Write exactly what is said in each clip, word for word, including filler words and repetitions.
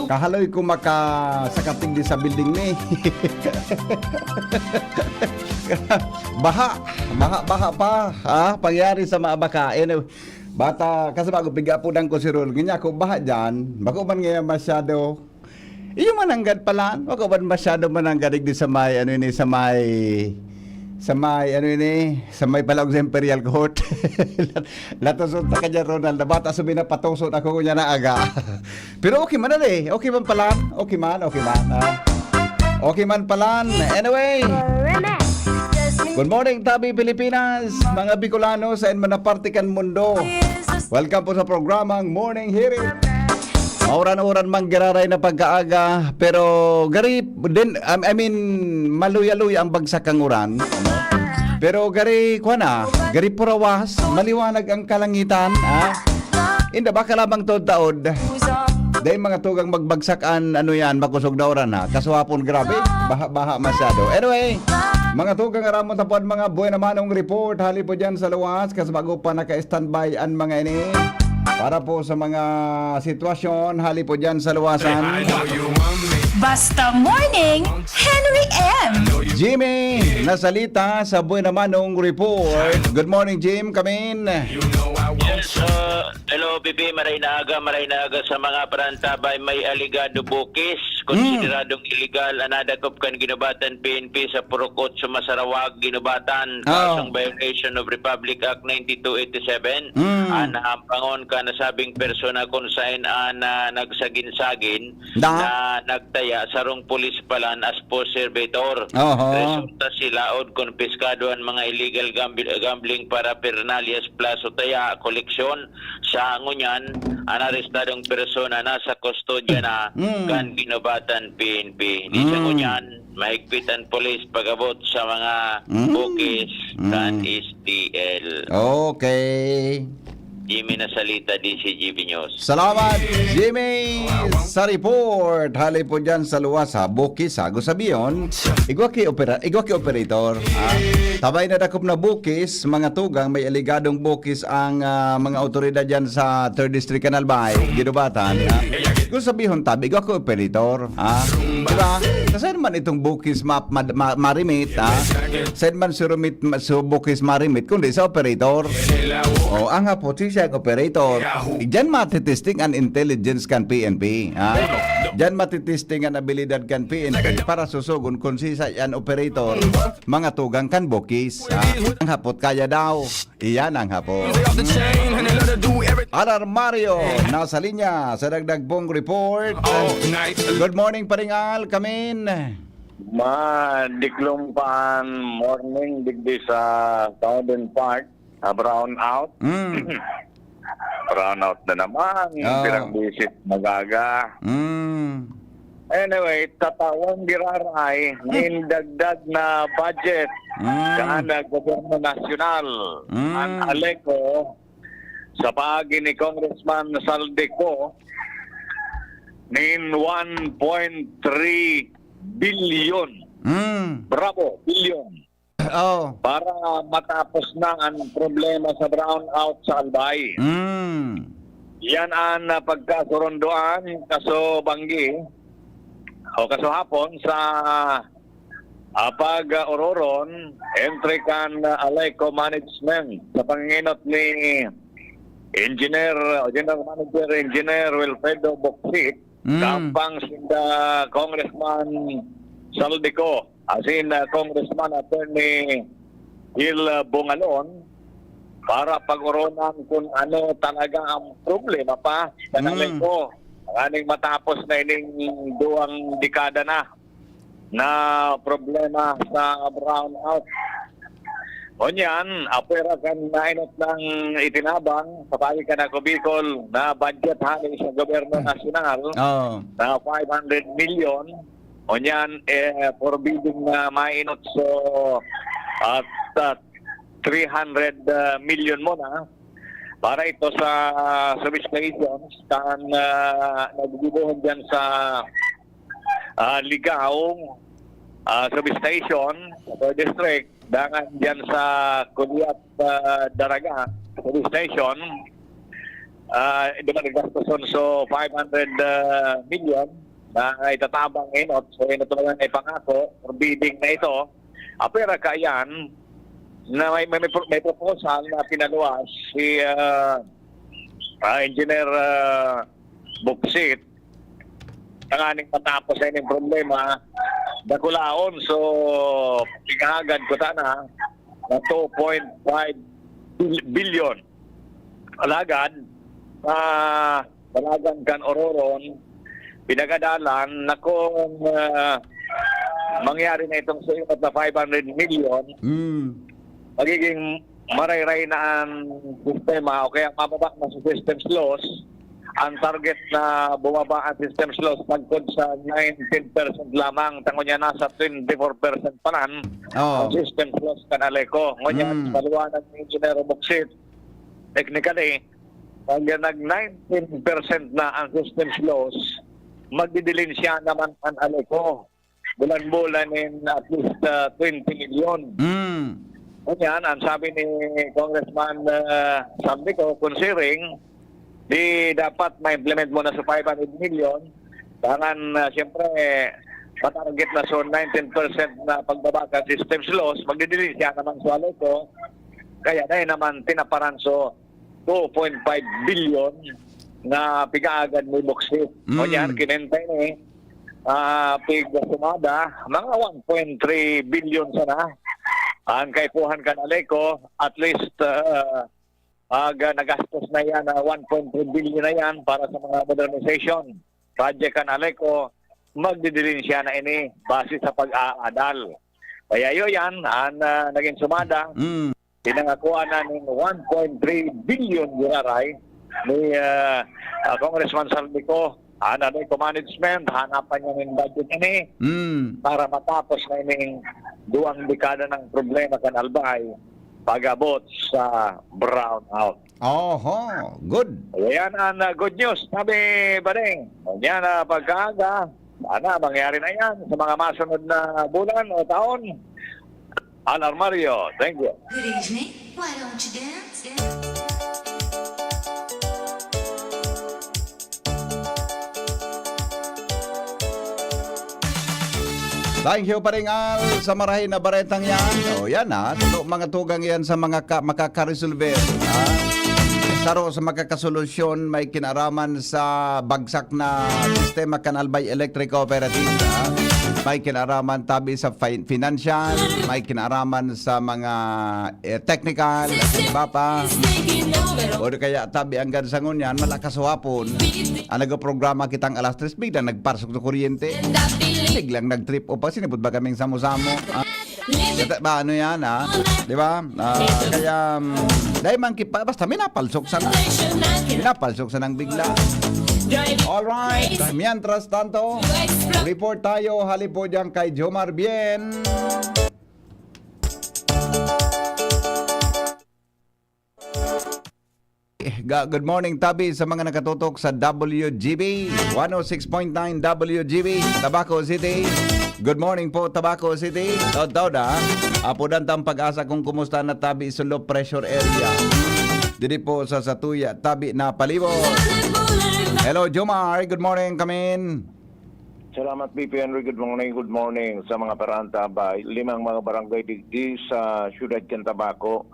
Kahaloy ko makasakapig di sa building ni. Baha, baha, baha pa, ha? Pangyari sa mga baka. Anyway, bata, kasi bago piga po ko si Rul. Ganyan ako, baha dyan. Bako man ngayon masyado. Iyo mananggad pala. Bako man masyado mananggad di sa may, ano ini, sa may, sa may, ano ini, sa may palaog sa Imperial Court. Latos unta ka dyan, Ronald. Nabata sa binapatuso na ako niya na aga. Pero okay man na eh. Okay man pala. Okay man, okay man. Ah. Okay man pala. Anyway. Good morning, Tabi Pilipinas. Mga Bicolano, sa man na parte kan mundo. Welcome po sa programang Morning Hirit. Mauran-uran man giraray na pagkaaga, pero gari din, I I mean, maluya-luya ang bagsak kang uran. Ano? Pero gari, kuha na, gari purawas, maliwanag ang kalangitan, ha? Inda, baka lamang taod-taod. Dahil mga tugang magbagsak an, ano yan, makosog na uran, ha? Kasuhapon, grabe, baha-baha masyado. Anyway, mga tugang, aramon tapon mga buena manong report, hali po dyan sa luwas, kasi bago pa naka-standby an mga ini. Para po sa mga sitwasyon, hali po dyan sa luwasan. Basta Morning, Henry M. Jimmy Nasalita sa Buena Manong Report. Good morning, Jim. Kamin. Yes, uh, hello, B B. Maray na aga, maray na aga sa mga parantabay. May aligado bukis, konsideradong illegal, ang nadakop kan ginubatan P N P sa Purok Otso Masarawag, ginubatan. Oo. Kasong violation of Republic Act ninety-two eighty-seven. Mm. Ang naampangon ka nasabing persona kung saan ang ah, nagsagin-sagin Da. na nagtaya sarong pulis palan as post servitor. Oho. Resulta sila od konpiskado ang mga illegal gamb- gambling paraphernalias plus o taya koleksyon. Sa ngunyan, ang arestadong persona nasa kustodya na Mm. kan ginubatan P N P. Di sa Mm. ngunyan, mahigpit ang pulis pag-abot sa mga Mm. bukis kan Mm. S D L. Okay. Jimmy Nasalita, D C G B News. Salamat, Jimmy, sa report. Hali po dyan sa luwas, ha? Bukis, ha? Gusto sabihin, igwa ki opera, igwa ki operator, ha? Tabay na dakop na bukis, mga tugang, may aligadong bukis ang ah, mga otoridad dyan sa third District kan Albay, Ginubatan, ha? Gusto sabihin, tabi, igwa ki operator, ha? Diba? Kasi naman itong bukis ma, ma, ma, marimit, ha? Saan man surumit, ma- su, bukis marimit, kundi sa operator. O, ang hapot, si siya ang operator. Diyan matitesting ang intelligence kan P N P, ha? Diyan matitesting ang abilidad kan P N P para susugon kung si siya ang operator, mga tugang kan bukis, ha? Ang hapot kaya daw. Iyan ang hapot. Alarmario, nasa linya sa dagdag pong report. Good morning, Paringal, Kamin. Madiklong pa an morning digdi sa southern part, sa brown out. Mm. Brown out na naman. Ah. Pirang bisit magaga. Mm. Anyway, tatawan giraray nin dagdag na budget Mm. kan gobyerno nasyonal. Mm. An ALECO sa paagi ni Congressman Saldico nin one point three billion. Mm. Bravo, billion. Oh. Para matapos na ang problema sa brownout sa Albay. Mm. Yan ang ah, pagkasurondoan kaso banggi o kaso hapon sa ah, pag-ororon entre kan ah, Aleco Management sa panginot ni Engineer o General Manager Engineer Wilfredo Boksit Mm. Kampang sinda Congressman Saldico, asin uh, Congressman Attorney Gil uh, Bungalon, para pag-oronan kung ano talaga ang problema pa sa Mm. Naleco. Nganing matapos na ining duwang dekada na na problema sa brownout. Ngunyan, apwera kan nainot ng itinabang sa pagitan na Bicol na budget hali sa gobyerno nasyonal Oh. na five hundred million. Ngunyan, eh, forbidden na mainot so at uh, three hundred million muna para ito sa substations kan uh, nagbibibuhon dyan sa ah, Ligao ah, substation, sa third district, dangan dyan sa Kuliat ah, Daraga substation, ah, duman gastoson so five hundred, ah, million na itatabang inot. So, ito talaga na ipangako or bidding na ito. Apera kaiyan na may, may, may pro-, may proposal na pinaluwas si, ah, ah, Engineer, ah, Buksit, tanganing matapos na ining problema, dakulaon. So, pigahagad ko sana na two point five billion. Alagad, ah, dalagan kan ororon, pinagadalan na kung, ah, mangyari na itong suingot na five hundred million, Mm. magiging marayray na ang sistema o kaya mababa na sa systems loss. Ang target na bumaba ang systems loss tagkod sa nineteen percent lamang, tango niya nasa twenty-four percent pa lang Oo. ang systems loss kan Aleco. Ngunyan, Mm. sa liwanag ni Engineer Buksit, technically, pag nag nineteen percent na ang systems loss, magdidilinsya naman ang Aleco. Bulan-bulan in at least, ah, twenty million. Mm. Ngunyan, ang sabi ni Congressman, ah, Saldico, considering, di dapat ma-implement mo na sa five hundred million, dangan, ah, siyempre, matarget na so nineteen percent na pagbaba kan systems loss, magdidilinsya naman sa Aleco. Kaya dahil naman tinaparan so two point five billion na pigaagad ni Buksit. Mm. Ngunyan, kinentay ni, ah, pig sumada, mga one point three billion sana ang kaipuhan kan Aleco. At least, ah, pag, ah, nagastos na yan, ah, one point three billion na yan para sa mga modernization project kan Aleco, magdidilinsya na ini base sa pag-aadal. Kaya yun yan, ang, ah, naging sumada, Mm. pinangakuan na ning one point three billion giraray ni, ah, ah, Congressman Saldico. Ang Aleco management, hanapan niya ning budget ini Mm. para matapos na ining duwang dekada ng problema kan Albay pag-abot sa brownout. Oho, good. Ayan ang, ah, good news, sabi, Bading. Yan, ah, pagkaaga, sana mangyari na yan sa mga masunod na bulan o taon. Al Armario, thank you. Good evening. Why don't you dance? Thank you, Paring Al, sa marahay na baretang yan. O, yan ha. Saro mga tugang yan sa mga ka-, makakaresolver, ha? Saro sa makakasolusyon, may kinaraman sa bagsak na sistema kan Albay Electric Cooperative, ha? May kinaraman tabi sa fi-, financial, may kinaraman sa mga, eh, technical, at iba pa. O di kaya tabi ang gansangon yan, malakas hapon. Ang nagprograma kitang alas tres, biglang nagparsok sa kuryente. Biglang nag-trip o pa, sinipot ba kaming samo-samo? Ah, kata-, ba, ano yan, ah? Di ba? Ah, kaya, um, dahil man kipa, basta minapalsok sana. Minapalsok sanang bigla. Alright. Mientras tanto, report tayo, hali po dyan kay Jomar Bien. Eh, ga-, good morning, tabi sa mga nakatutok sa W G B, one oh six point nine W G B, Tabaco City. Good morning po, Tabaco City. Taud-taud, ah. Apodan tang Pag-asa kung kumusta na tabi sa low pressure area. Didi po sa Satuya, tabi na palibot. Hello, Jomar. Good morning, kamin. Salamat, B P Henry. Good morning, good morning sa mga paranta. Bay, limang mga barangay digdi sa siyudad kan Tabaco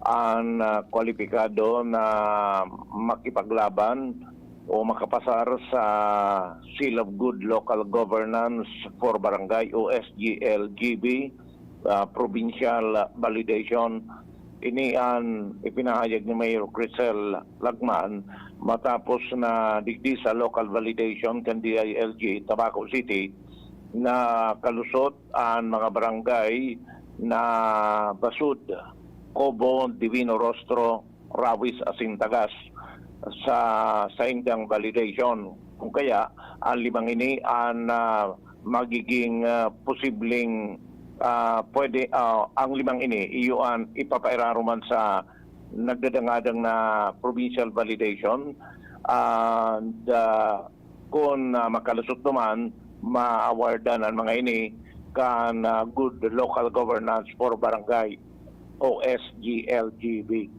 ang, ah, kwalipikado na makipaglaban o makapasar sa Seal of Good Local Governance for Barangay o S G L G B, ah, provincial validation. Ini an ipinahayag ni Mayor Crisel Lagman matapos na digdi sa local validation kan D I L G Tabaco City na kalusot an mga barangay na Basud, Cobo, Divino Rostro, Rawis asin Tagas sa saindang validation. Kung kaya, ang limang ini an, ah, magiging, ah, posibleng, ah, pwede, ah, ang limang ini, iyo an ipapairaruman sa nagdadangadang na provincial validation. And, ah, kun, ah, makalusot naman, ma-awardan an mga ini kan, ah, Good Local Governance for Barangay o S G L G B.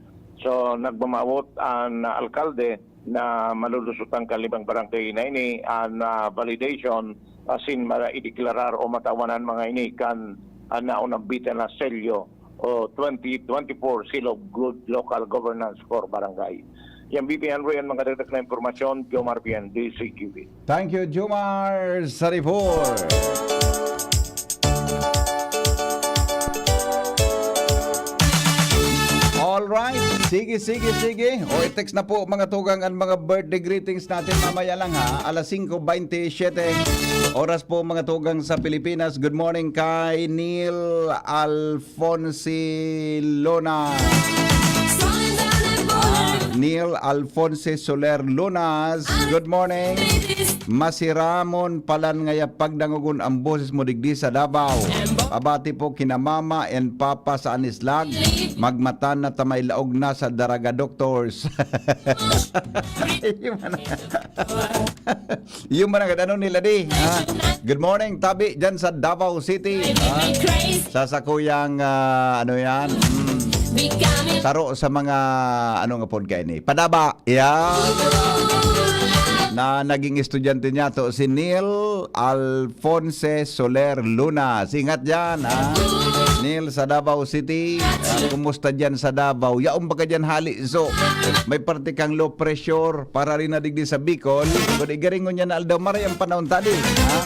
So, nagmamawot an alkalde na malulusot ang kalibang barangay na ini, an, ah, validation, asin mara-, ideklarar o matawanan mga ini kan, ah, naunang bitin na selyo o twenty twenty-four Seal of Good Local Governance for Barangay. Yan, B P Henry, ang mga dagdag na impormasyon, Jomar Bien, D C G B. Thank you, Jomar Saripor. Alright. Sige, sige, sige. O, i-text na po, mga tugang, ang mga birthday greetings natin mamaya lang, ha. Alas singko bente siyete. Oras po, mga tugang, sa Pilipinas. Good morning kay Neil Alfonsi Luna. Ah, Neil Alfonsi Soler Lunas. Good morning. Masiramon palan ngaya pagdangogon ang boses mo digdi sa Davao. Pabati po kina mama and papa sa Anislag. Magmatan na ta may laog na sa Daraga Doctors. Yung mga, yung mga ano nila di, ha? Good morning, tabi dyan sa Davao City, ha? Sa sakuyang, ah, ano yan? Hmm. Saro sa mga, ano nga pod kaini? Padaba. Yeah. Na naging estudyante niya to, si Neil Alfonse Soler Luna. Singat dyan, ha? Neil sa Davao City. Ah, kumusta dyan sa Davao? Yaon ba ka dyan hali? So, may parte kang low pressure para rin na digdi sa Bicol. Kung igaringon niya na aldaw, maray ang panahon tadi. Ha?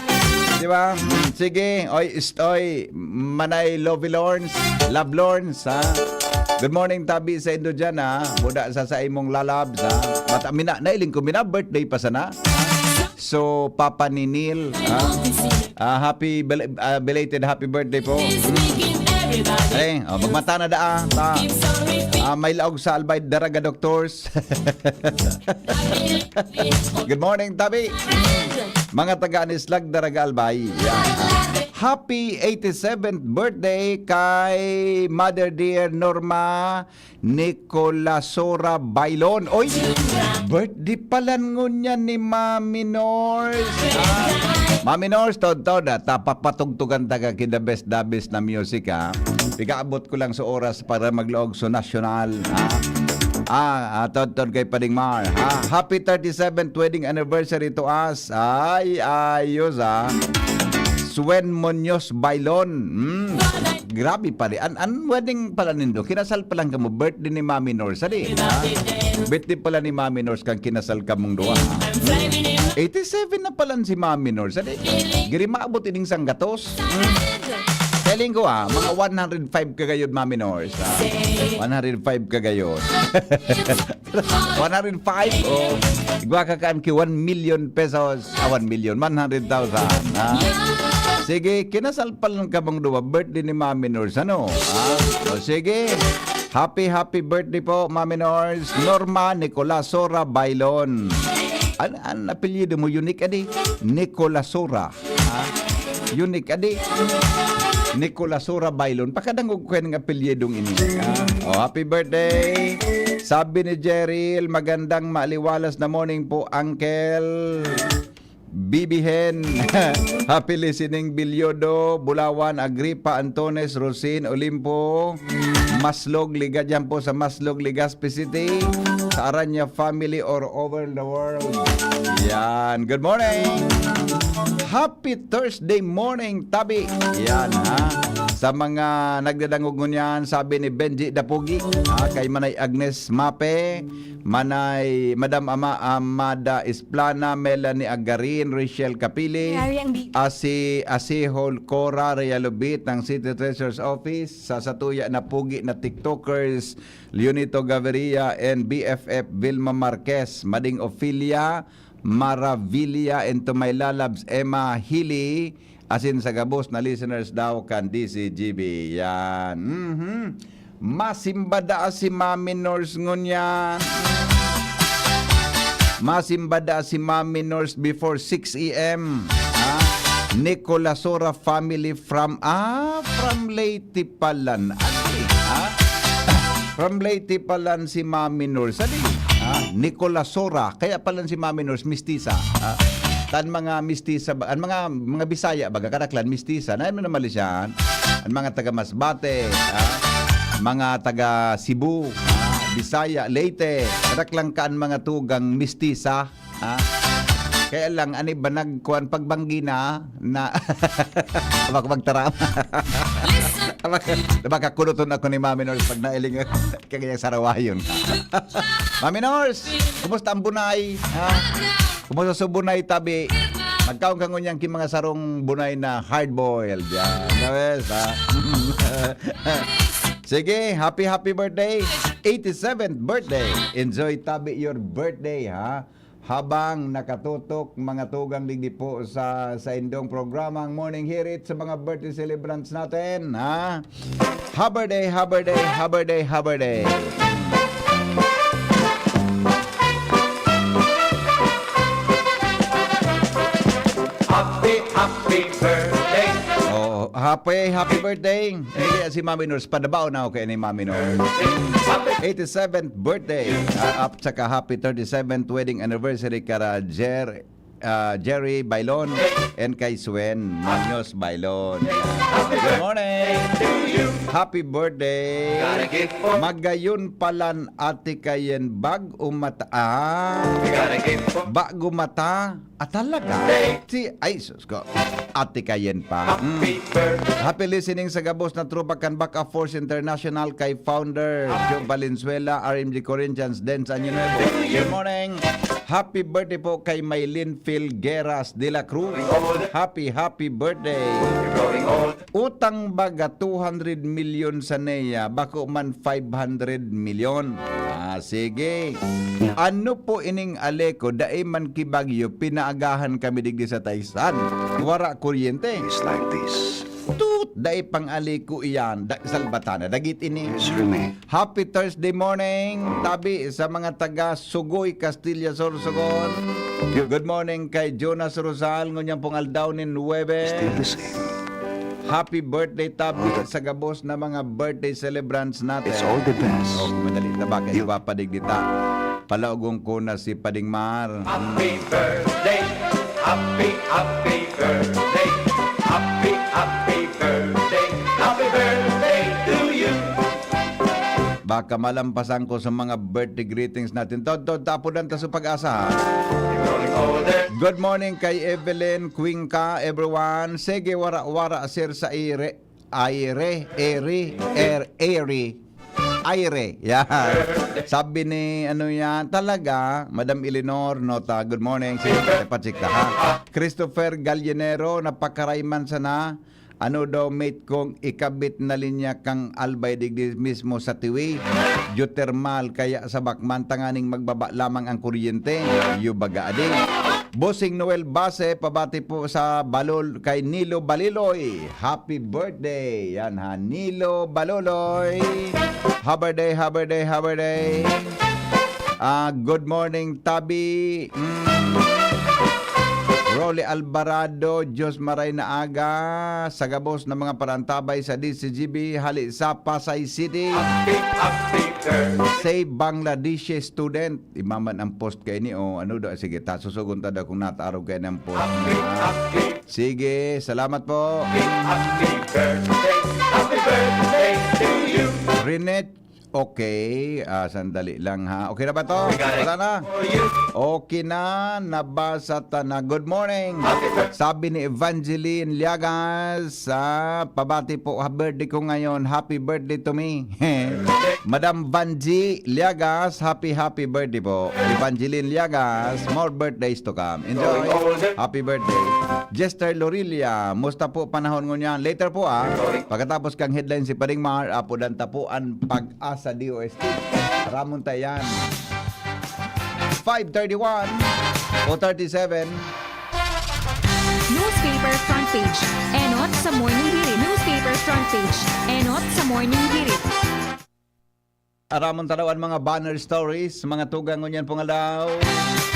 Di ba? Sige. Oy, ist-, oy, Manay Lovey Lawrence. Love Lawrence, ha? Good morning, tabi sa indo dyan, ha? Buda sa sa imong lalabs, ha? Mata, mina, nailing ko, mina, birthday pa sana. So, Papa ni Neil, ha? Ah, happy, bel-, ah, belated happy birthday po. Mm. Eh, oh, magmata na daa, ta. Ah, may laog sa Albay, Daraga Doctors. Good morning, tabi. Mga taga Anislag, Daraga, Albay. Yan. Happy eighty-seventh birthday kay Mother Dear Norma Nicolasora Bailon. Oy, birthday palan ngunyan ni Mami Nors. Ah, Mami Nors, todtod, ah, ta papatugtugan ta ka ki the best, the best na music, ha. Pikaabot ko lang sa oras para maglaog sa nasyonal, ha. Ah, ah, todtod kay Pading Mar, ha. Happy thirty-seventh wedding anniversary to us. Ay, ayos, ha. Swen Munoz Bailon. Hmm. Grabe pa rin. An, an wedding pala nindo, kinasal pa lang kamo, birthday ni Mami Nors, adi? Ha? Birthday pala ni Mami Nors kan kinasal kamong duwa, ha? Hmm. Eighty-seven na pala si Mami Nors, adi? Giri maabot ining sanggatos. Hmm. Feeling ko, ah, mga one hundred five kagayod, Mami Nors, ha? One hundred five kagayod. One hundred five, o, igwa ka kan ki one million pesos. Ah, one million, one hundred thousand, ha? Sige, kinasal pa lang kamong duwa, birthday ni Mami Nors, ano? Ha? O, sige. Happy, happy birthday po, Mami Nors. Norma Nicolasora Bailon. An, an apelyido mo, unique, adi? Nicolasora. Ha? Unique, adi? Nicolasora Bailon. Pakadangog ko yan ng apelyidong ini. Ha? O, happy birthday. Sabi ni Jeril, magandang maliwalas na morning po, Uncle. Bibihen. Happy listening, Bilyodo, Bulawan, Agripa, Antones, Rosin, Olimpo, Maslog, Liga, dyan po sa Maslog, Legazpi City, sa Aranya family or over the world. Yan. Good morning. Happy Thursday morning, tabi. Yan, ha. Sa mga nagdadangog ngunyan, sabi ni Benji Dapugi, ha, kay Manay Agnes Mape, Manay, Madam Ama, Amada Isplana, Melanie Agarin, Rachel Kapili, Mary ang bi- Asi, Asihol Cora Realobit ng City Treasurer's Office, sa satuya na pugi na TikTokers, Leonito Gaviria and B F F Vilma Marquez, Mading Ophelia, Maravilla, and to my lalabs, Emma Hili, asin sa gabos na listeners daw kan D C G B. Yan. Mhm. Masimba daa si Mami Nors ngunyan. Masimba daa si Mami Nors before six A M. Ha? Nicolasora family from, ah, from Leyte pala. Ano, ha? From Leyte pala si Mami Nors. Ano, ha? Nicolasora. Kaya pala si Mami Nors, mistisa. Ha? Tan mga mistisa ba, an mga, mga Bisaya, baga kadaklan, mistisa. Na ano naman siya? An mga taga Masbate, ha? Mga taga Cebu, ha? Bisaya, Leyte. Kadaklan ka an mga tugang mistisa, ha? Kaya lang, ani ba nagkuan pagbanggi na, na, baka magtarama. Baka, baka kuloton ako ni Mami Nors pag nailing kagaya sarawayon. Mami Nors, kumusta ang bunay? Ha? Kumusta sa bunay, tabi? Magkaon ka ngunyan ki mga sarong bunay na hard-boiled. Yan. Sabes, ha? Sige, happy, happy birthday. Eighty-seventh birthday. Enjoy, tabi, your birthday, ha? Habang nakatutok, mga tugang digdi po sa, sa indong programa, ang Morning Hirit sa mga birthday celebrants natin, ha? Happy birthday, happy birthday, happy birthday, happy birthday. Happy, happy birthday. Oh, happy, happy birthday. Hindi si Mami Nors, padabaw na ako kay ni Mami Nors. Eighty-seventh birthday. Ah, up saka happy thirty-seventh wedding anniversary kara Jer, ah, Jerry Bailon and kay Swen Muñoz Bailon. Good morning. Happy birthday. Magayon palan ate kayen bag umata. Ah, bag umata. Ah, talaga? Si, ay, sus ko. Ate Kayen pa. Mm. Happy listening sa gabos na tropa kan Back Force International kay founder Joe Valenzuela, R M G Corinthians, Dens Año Nuevo. Good morning. Happy birthday po kay Maylin Filgueras de la Cruz. Happy, happy birthday. Utang baga two hundred milyon sa neya, bako man five hundred milyon. Ah, sige. Ano po ining Aleco? Dai man ki bagyo, pinaagahan kami digdi sa Taysan. Wara kuryente. It's like this. Tut! Dai pang Aleco iyan. Da, salbatana. Dagit ini. It's remain. Happy Thursday morning, tabi sa mga taga Sugoy, Castilla, Sorsogon. Good morning kay Jonas Rosal, ngunyan pong aldaw nin Huwebes. Still the same. Happy birthday, tabi sa gabos na mga birthday celebrants natin. It's all the best. Oh, madali na ba kayo papadig dita? Palaogon ko na si Pading Mar. Happy birthday, happy, happy birthday, happy, happy birthday, happy birthday to you. Baka malampasan ko sa mga birthday greetings natin. Tod, tod, tapodan ta sa Pag-asa, ha? Good morning kay Evelyn Cuenca, everyone. Sige, wara-wara, sir, sa ire. Aire, eri, er, eri. Aire. Yeah. Sabi ni, ano yan, talaga, Madam Eleanor Nota. Good morning. Sige, pacheck ta, ha? Christopher Gallinero, napakarayman sana. Ano daw, mate, kung ikabit na linya kang Albay digdi mismo sa Tiwi? Geothermal, kaya sa Bacman tanganing magbaba lamang ang kuryente. Yu baga adi. Bossing Noel Base, pabati po sa Balol kay Nilo Baliloy. Happy birthday! Yan ha, Nilo Baloloy. Happy birthday, happy birthday, happy birthday. Ah, good morning, Tabi. Mm. Rolly Alvarado, Diyos maray na aga. Sa gabos na mga parantabay sa D C G B, hali sa Pasay City. Happy, happy birthday. Save Bangladeshi student. Imaman ang post kay ni, o ano daw, sige, ta, susugon ta daw kung nataarog kay ng post. Happy, happy. Sige, salamat po. Happy, happy birthday. Happy birthday to you. Renette, okay. Ah, sandali lang, ha. Okay na ba to? We got it. Wala na? For you. Okay na, nabasa ta na. Good morning. Happy birthday. Sabi ni Evangeline Liagas, ah, pabati po, ha, birthday ko ngayon. Happy birthday to me. Madam Vanji Liagas, happy, happy birthday po. Evangeline Liagas, more birthdays to come. Enjoy. Happy birthday. Jester Lorilla, musta po panahon ngunyan? Later po, ah. Pagkatapos kang headline si Paring Mar, apodan ta po ang Pag-asa D O S T. Ramon ta yan. Five thirty-one o thirty-seven. Newspaper front page. Enot sa Morning Hirit. Newspaper front page. Enot sa Morning Hirit. Aramon ta daw an mga banner stories, mga tugang ngunyan pong aldaw.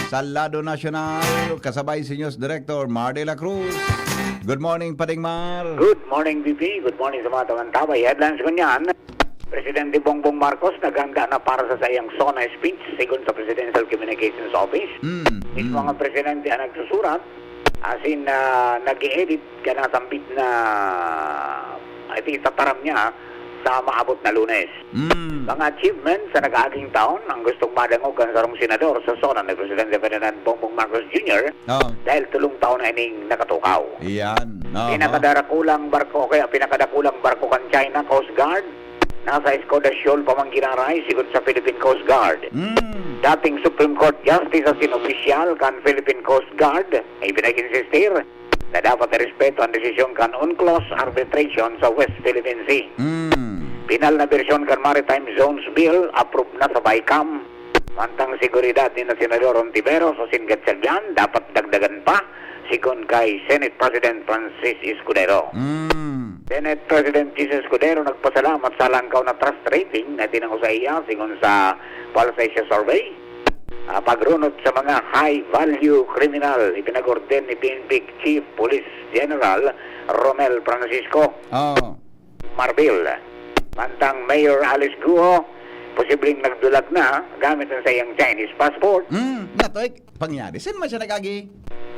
Sa lado nasyonal, kasabay si News Director Mar de la Cruz. Good morning, Paring Mar. Good morning, B P. Good morning sa mga tugang tabay. Headlines ngunyan. Presidente Bongbong Marcos naghanda na para sa saiyang SONA speech, sigon sa Presidential Communications Office. Mm, Mismo mm. ang presidente ang nagsusurat, as in, ah, nag-e-edit ka na sambit na, I think, itataram niya, ah. sa maabot na Lunes. Mm. Mga achievements sa nag-aaging taon, ang gustong madangog kan sarong senador sa SONA ni Presidente Ferdinand Bongbong Marcos Junior, Oh. dahil tulong taon na ining nakatukaw. Iyan. Aha. Pinakadarakulang barko, kaya pinakadakulang barko kan China Coast Guard, nasa Escoda Shoal pa man giraray, sigon sa Philippine Coast Guard. Mm. Dating Supreme Court Justice asin opisyal kan Philippine Coast Guard, ipinag-insistir na dapat irespeto ang desisyon kan UNCLOS arbitration sa West Philippine Sea. Mm. Pinal na bersyon kan Maritime Zones Bill, approve na sa BICAM. Mantang seguridad ni na Senador Ontiveros asin Gatchalian, dapat dagdagan pa, sigon kay Senate President Francis Escudero. Mm. Senate President Jesus Escudero nagpasalamat sa langkaw na trust rating na tinao sa iya, sigon sa Pulse Asia Survey. Ah, pagrunot sa mga high-value criminal, ipinag-orden ni P N P Chief Police General Romel Francisco Oh. Marbil. Mantang Mayor Alice Guo, posibleng nagdulag na gamit ang sayang Chinese passport. Hmm, nato, eh, pangyari. Saan man siya nag-agi?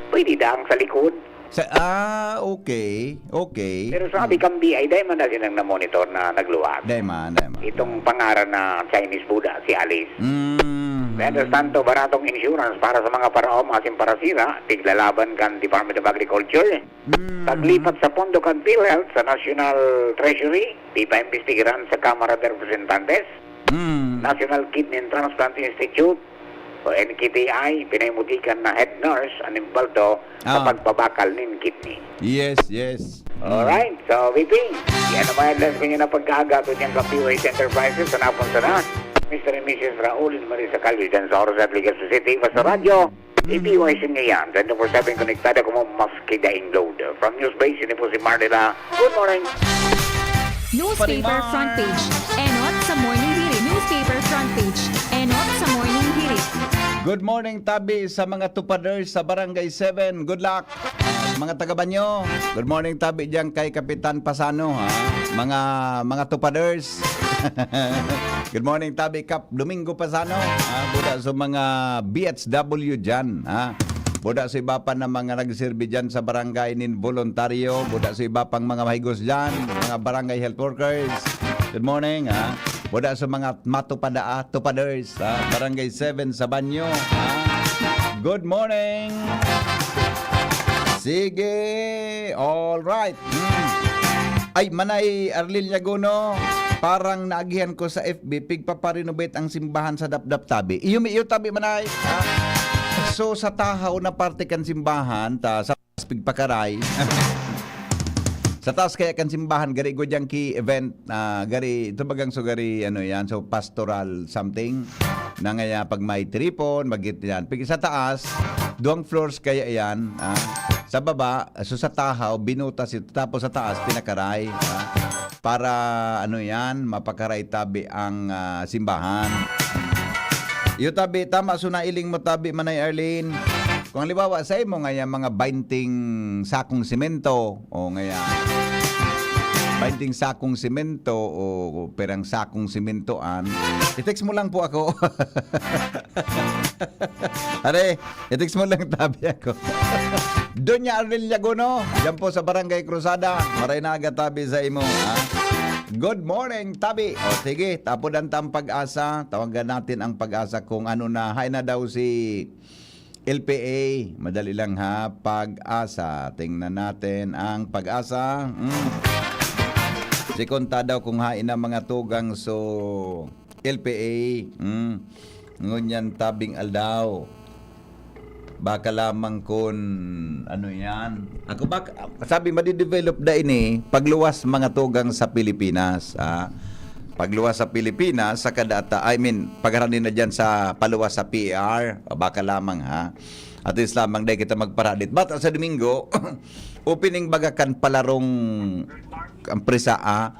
Pwede daang sa likod. Sa, ah, okay. Okay. Pero sabi Hmm. kang B I, dai man na silang na-monitor na nagluwag. Dai man, dai man. Itong pangaran na Chinese Buddha, si Alice. Hmm. Mientras tanto, baratong insurance para sa mga paraom asin parasira, tiglalaban kan Department of Agriculture. Hmm. Paglipat sa pondo kan PhilHealth sa National Treasury, ipaimbestigaran sa Kamara de Representantes. Hmm. National Kidney and Transplant Institute o N K T I, pinaimutikan na head nurse an impaldo sa Ah. pagbabakal nin kidney. Yes, yes. Hmm. Alright. So, V P, yan ang mga headlines ko niya na pagkaaga. Ito niyang Kapiway Enterprises, sa napon sana, Mister and Missus Raul and Marisa Calvi, dyan sa Oro at Legazpi City. Basta radyo, Hmm. A P Y C niya yan. Twenty-four seven konektado ko mo, maski daing load. From News Base, ini po si Marnela. Good morning. Newspaper Paniman. Front page. Enot sa Morning Hirit. Newspaper front page. Enot sa Morning Hirit. Good morning, tabi sa mga tupaders sa Barangay seven. Good luck. Mga taga Banyo. Good morning, tabi diyan kay Kapitan Pasano, ha? Mga, mga tupaders. Good morning, tabi Kap Domingo Pasano, ha? Buda sa mga B H W diyan, ha? Buda sa iba pa na mga nagserbi diyan sa barangay nin voluntaryo. Buda sa iba pang mga mahigos diyan, mga barangay health workers. Good morning, ha? Buda sa mga matupada, ah, tupaders, ha? Barangay seven sa Banyo, ha? Good morning. Sige, all right. Hmm. Ay, Manay Arlil Yaguno, parang naagihan ko sa F B, pigpaparenovate ang simbahan sa Dapdap, tabi. Iyo, iyo, tabi, Manay. Ah, so, sa tahaw na parte kan simbahan, ta, sa taas pigpakaray. Sa taas kaya kan simbahan, gari ko diyang ki-event, ah, gari, ito bagang so gari, ano yan, so pastoral something. Na ngaya pag may tripon, magit yan. Pag sa taas, duwang floors kaya yan. Ah. Sa baba, so sa tahaw, binutas ito. Tapos sa taas, pinakaray. Ah. Para, ano yan, mapakaray tabi ang, ah, simbahan. Iyo tabi, tama, so nailing mo tabi, Manay Arlene. Kung halimbawa, sa imo nga yan, mga bainting sakong simento, o ngaya, bainting sakong simento, o perang sakong simento, an, i-text mo lang po ako. Are, i-text mo lang tabi ako. Doña Arlene Yaguno, dyan po sa Barangay Cruzada. Maray na aga tabi sa imo, ha? Good morning, tabi. O, sige, tapodan ta ang Pag-asa. Tawagan natin ang Pag-asa kung ano na. Hain na daw si L P A. Madali lang, ha, Pag-asa. Tingnan natin ang Pag-asa. Mm. Si Konta daw kung hain na mga tugang so L P A. Mm. Ngunyan tabing aldaw. Baka lamang kun ano yan. Ako bak-, sabi, madidevelop da ini pagluwas mga tugang sa Pilipinas, ah. Pagluwas sa Pilipinas, sa kadata, I mean, pagharani na dyan sa paluwas sa P R, baka lamang, ha. At least lamang dahil kita magparadit. Bata sa Domingo, opening baga kan palarong empresa, ah.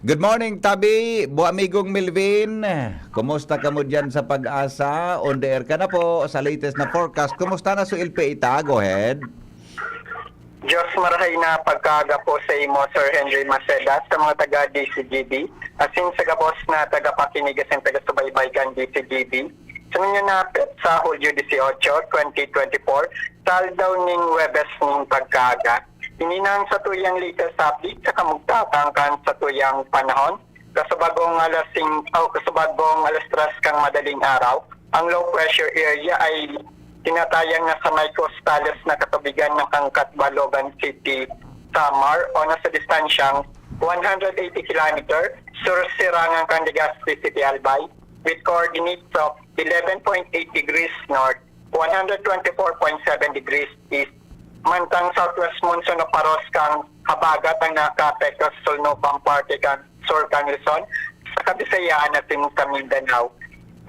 Good morning, tabi. Bu amigong Melvin, kumusta kamo diyan sa Pag-asa? On the air ka na po sa latest na forecast. Kumusta na so L P A ta? Go ahead. Diyos marahay na pagkaaga po sa imo, Sir Henry Maceda, sa mga taga D C G B, asin sa gabos na tagapakinig asin taga-subaybay kan D C G B. Sa ninyo na petsa, Hulyo dieciocho, twenty twenty-four, sa aldaw ning Huwebes ning pagkaaga. Ini na ang satuyang latest update sa kamugtakan kan satuyang panahon. kasabagong alas sing-, o kasabagong alas tres kan madaling araw. Ang low pressure area ay tinatayang nasa may costales na katubigan ng Kangkat, Balogan City, Samar, o nasa distansyang one hundred eighty kilometer sur-sirangan kan Legazpi City, Albay, with coordinates of eleven point eight degrees north, one hundred twenty-four point seven degrees east. Mantang southwest monsoon o paros kan habagat ang nakaapekto sa sulnopang parte kan sur kan Luzon, sa Kabisayaan asin sa Mindanao.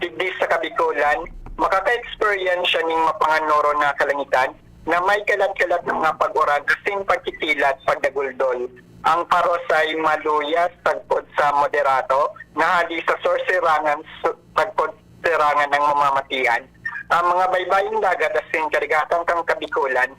Digdi sa Kabikulan, makaka-experience siya nin mapanganoro na kalangitan na may kalat-kalat na mga pag-uran asin pagkikilat, pagdaguldol. Ang paros ay maluya sagkod sa moderato na hali sa sur-sirangan su-, sagkod sirangan ng mamamatian. Ang mga baybayong dagat asin karigatan kan Kabikulan,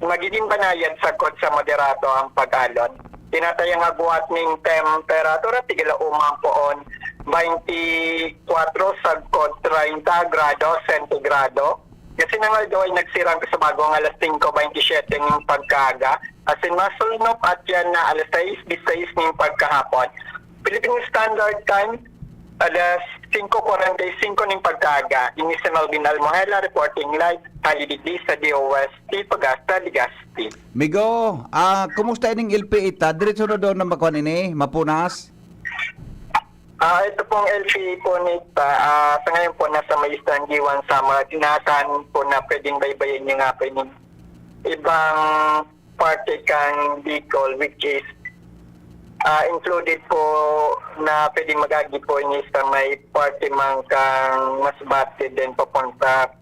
magigin banayad sagkod sa moderato ang pag-alon. Tinatayang agwat nin temperatura, tigila umang poon, twenty-four sagkod treinta grado sentigrado. Kasi nang aldaw ay nagsirang kasabagong alas singko bentisiete nin pagkaaga, asin masulnop at yan na alas sais disais nin pagkahapon. Philippine Standard Time, alas singko kwarenta y singko nin pagkaaga. Ini si Melvin Almohela reporting live, hali digdi sa D O S T Pagasta, Legazpi. Migo, ah, kumusta ining L P A ta? Diretso na daw na makuha ini? Mapunas? Ah, ito pong L P A po nita, ah, sa ngayon po nasa may Eastern Guiuan, Samar. At inaasahan po na pwedeng baybayin niyo nga po yung ibang parte kan Bicol, which is, ah, included po na pwedeng mag-agi po ini sa may parte man kan Masbate, then papunta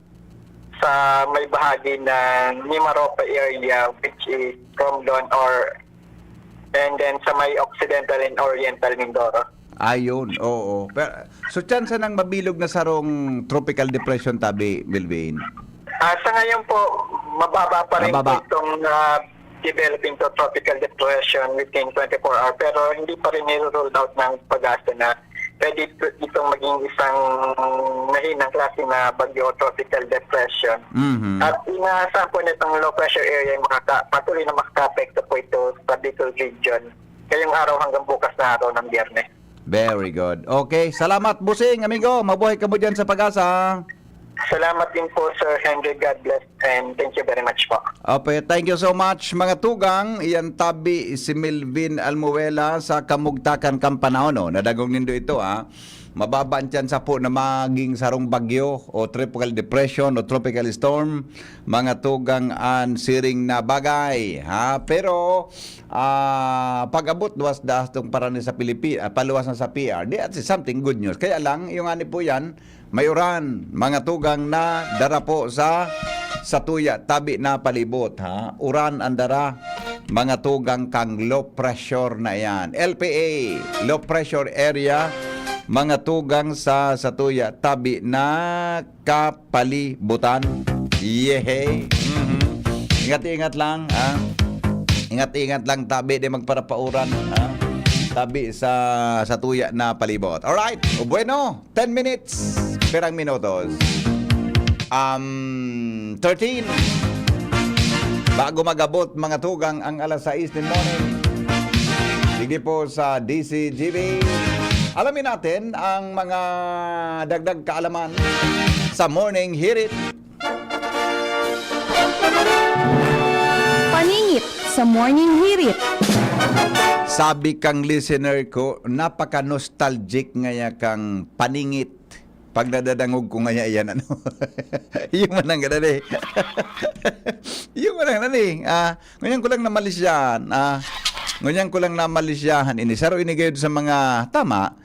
sa may bahagi ng Mimaropa area, which is Romblon or, and then sa may Occidental and Oriental Mindoro. Ayun, oo. Pero, so, tsansa nang mabilog na sarong tropical depression tabi, Melvin? Ah, sa ngayon po, mababa pa rin Mababa. po itong, ah, developing to tropical depression within twenty-four hours. Pero hindi pa rin niro-rule out ng Pagasa na pwede ito, itong maging isang mahinang klase na bagyo o tropical depression. Mhm. At inaasahan po na itong low pressure area ay makaka-, patuloy na makaka-apekto po ito sa Bicol region ngayong araw hanggang bukas na araw ng Biyernes. Very good. Okay, salamat, Bossing, amigo. Mabuhay kamo dyan sa Pagasa. Salamat din po, Sir Henry. God bless and thank you very much po. Okay, thank you so much, mga tugang. Iyan tabi si Melvin Almuela sa kamugtakan kan panahon, no? Nadangog nindo ito, ha? Mababa ang tsansa po na maging sarong bagyo o tropical depression o tropical storm, mga tugang, an siring na bagay, ha? Pero, ah, pag-abot luwas da atong parani sa Pilipi-, ah, paluwas na sa P R, di at something good news. Kaya lang, yung ani po yan, may uran, mga tugang, na dara po sa, sa tuya, tabi na palibot, ha? Uran ang dara, mga tugang, kang low pressure na yan. L P A, low pressure area, mga tugang, sa, sa tuya, tabi na kapalibutan. Yehey! Mhm. Ingat-ingat lang, ha? Ingat-ingat lang, tabi di magparapauran, ha? Tabi sa, sa tuya na palibot. Alright, o bueno, ten minutes. Pirang minutos? Um, thirteen. Bago mag-abot, mga tugang, ang alas sais nin morning. Digdi po sa D C G B. Alamin natin ang mga dagdag kaalaman sa Morning Hirit. Paningit sa Morning Hirit. Sabi kang listener ko, napaka-nostalgic ngaya kang paningit. Pag nadadangog ko ngaya yan, ano? Yung manang ganun eh. Yung manang ganun eh. Ah, ngunyan ko lang namalisyahan. Ah, ngunyan ko lang namalisyahan. Ini, saro ini gayud sa mga tama.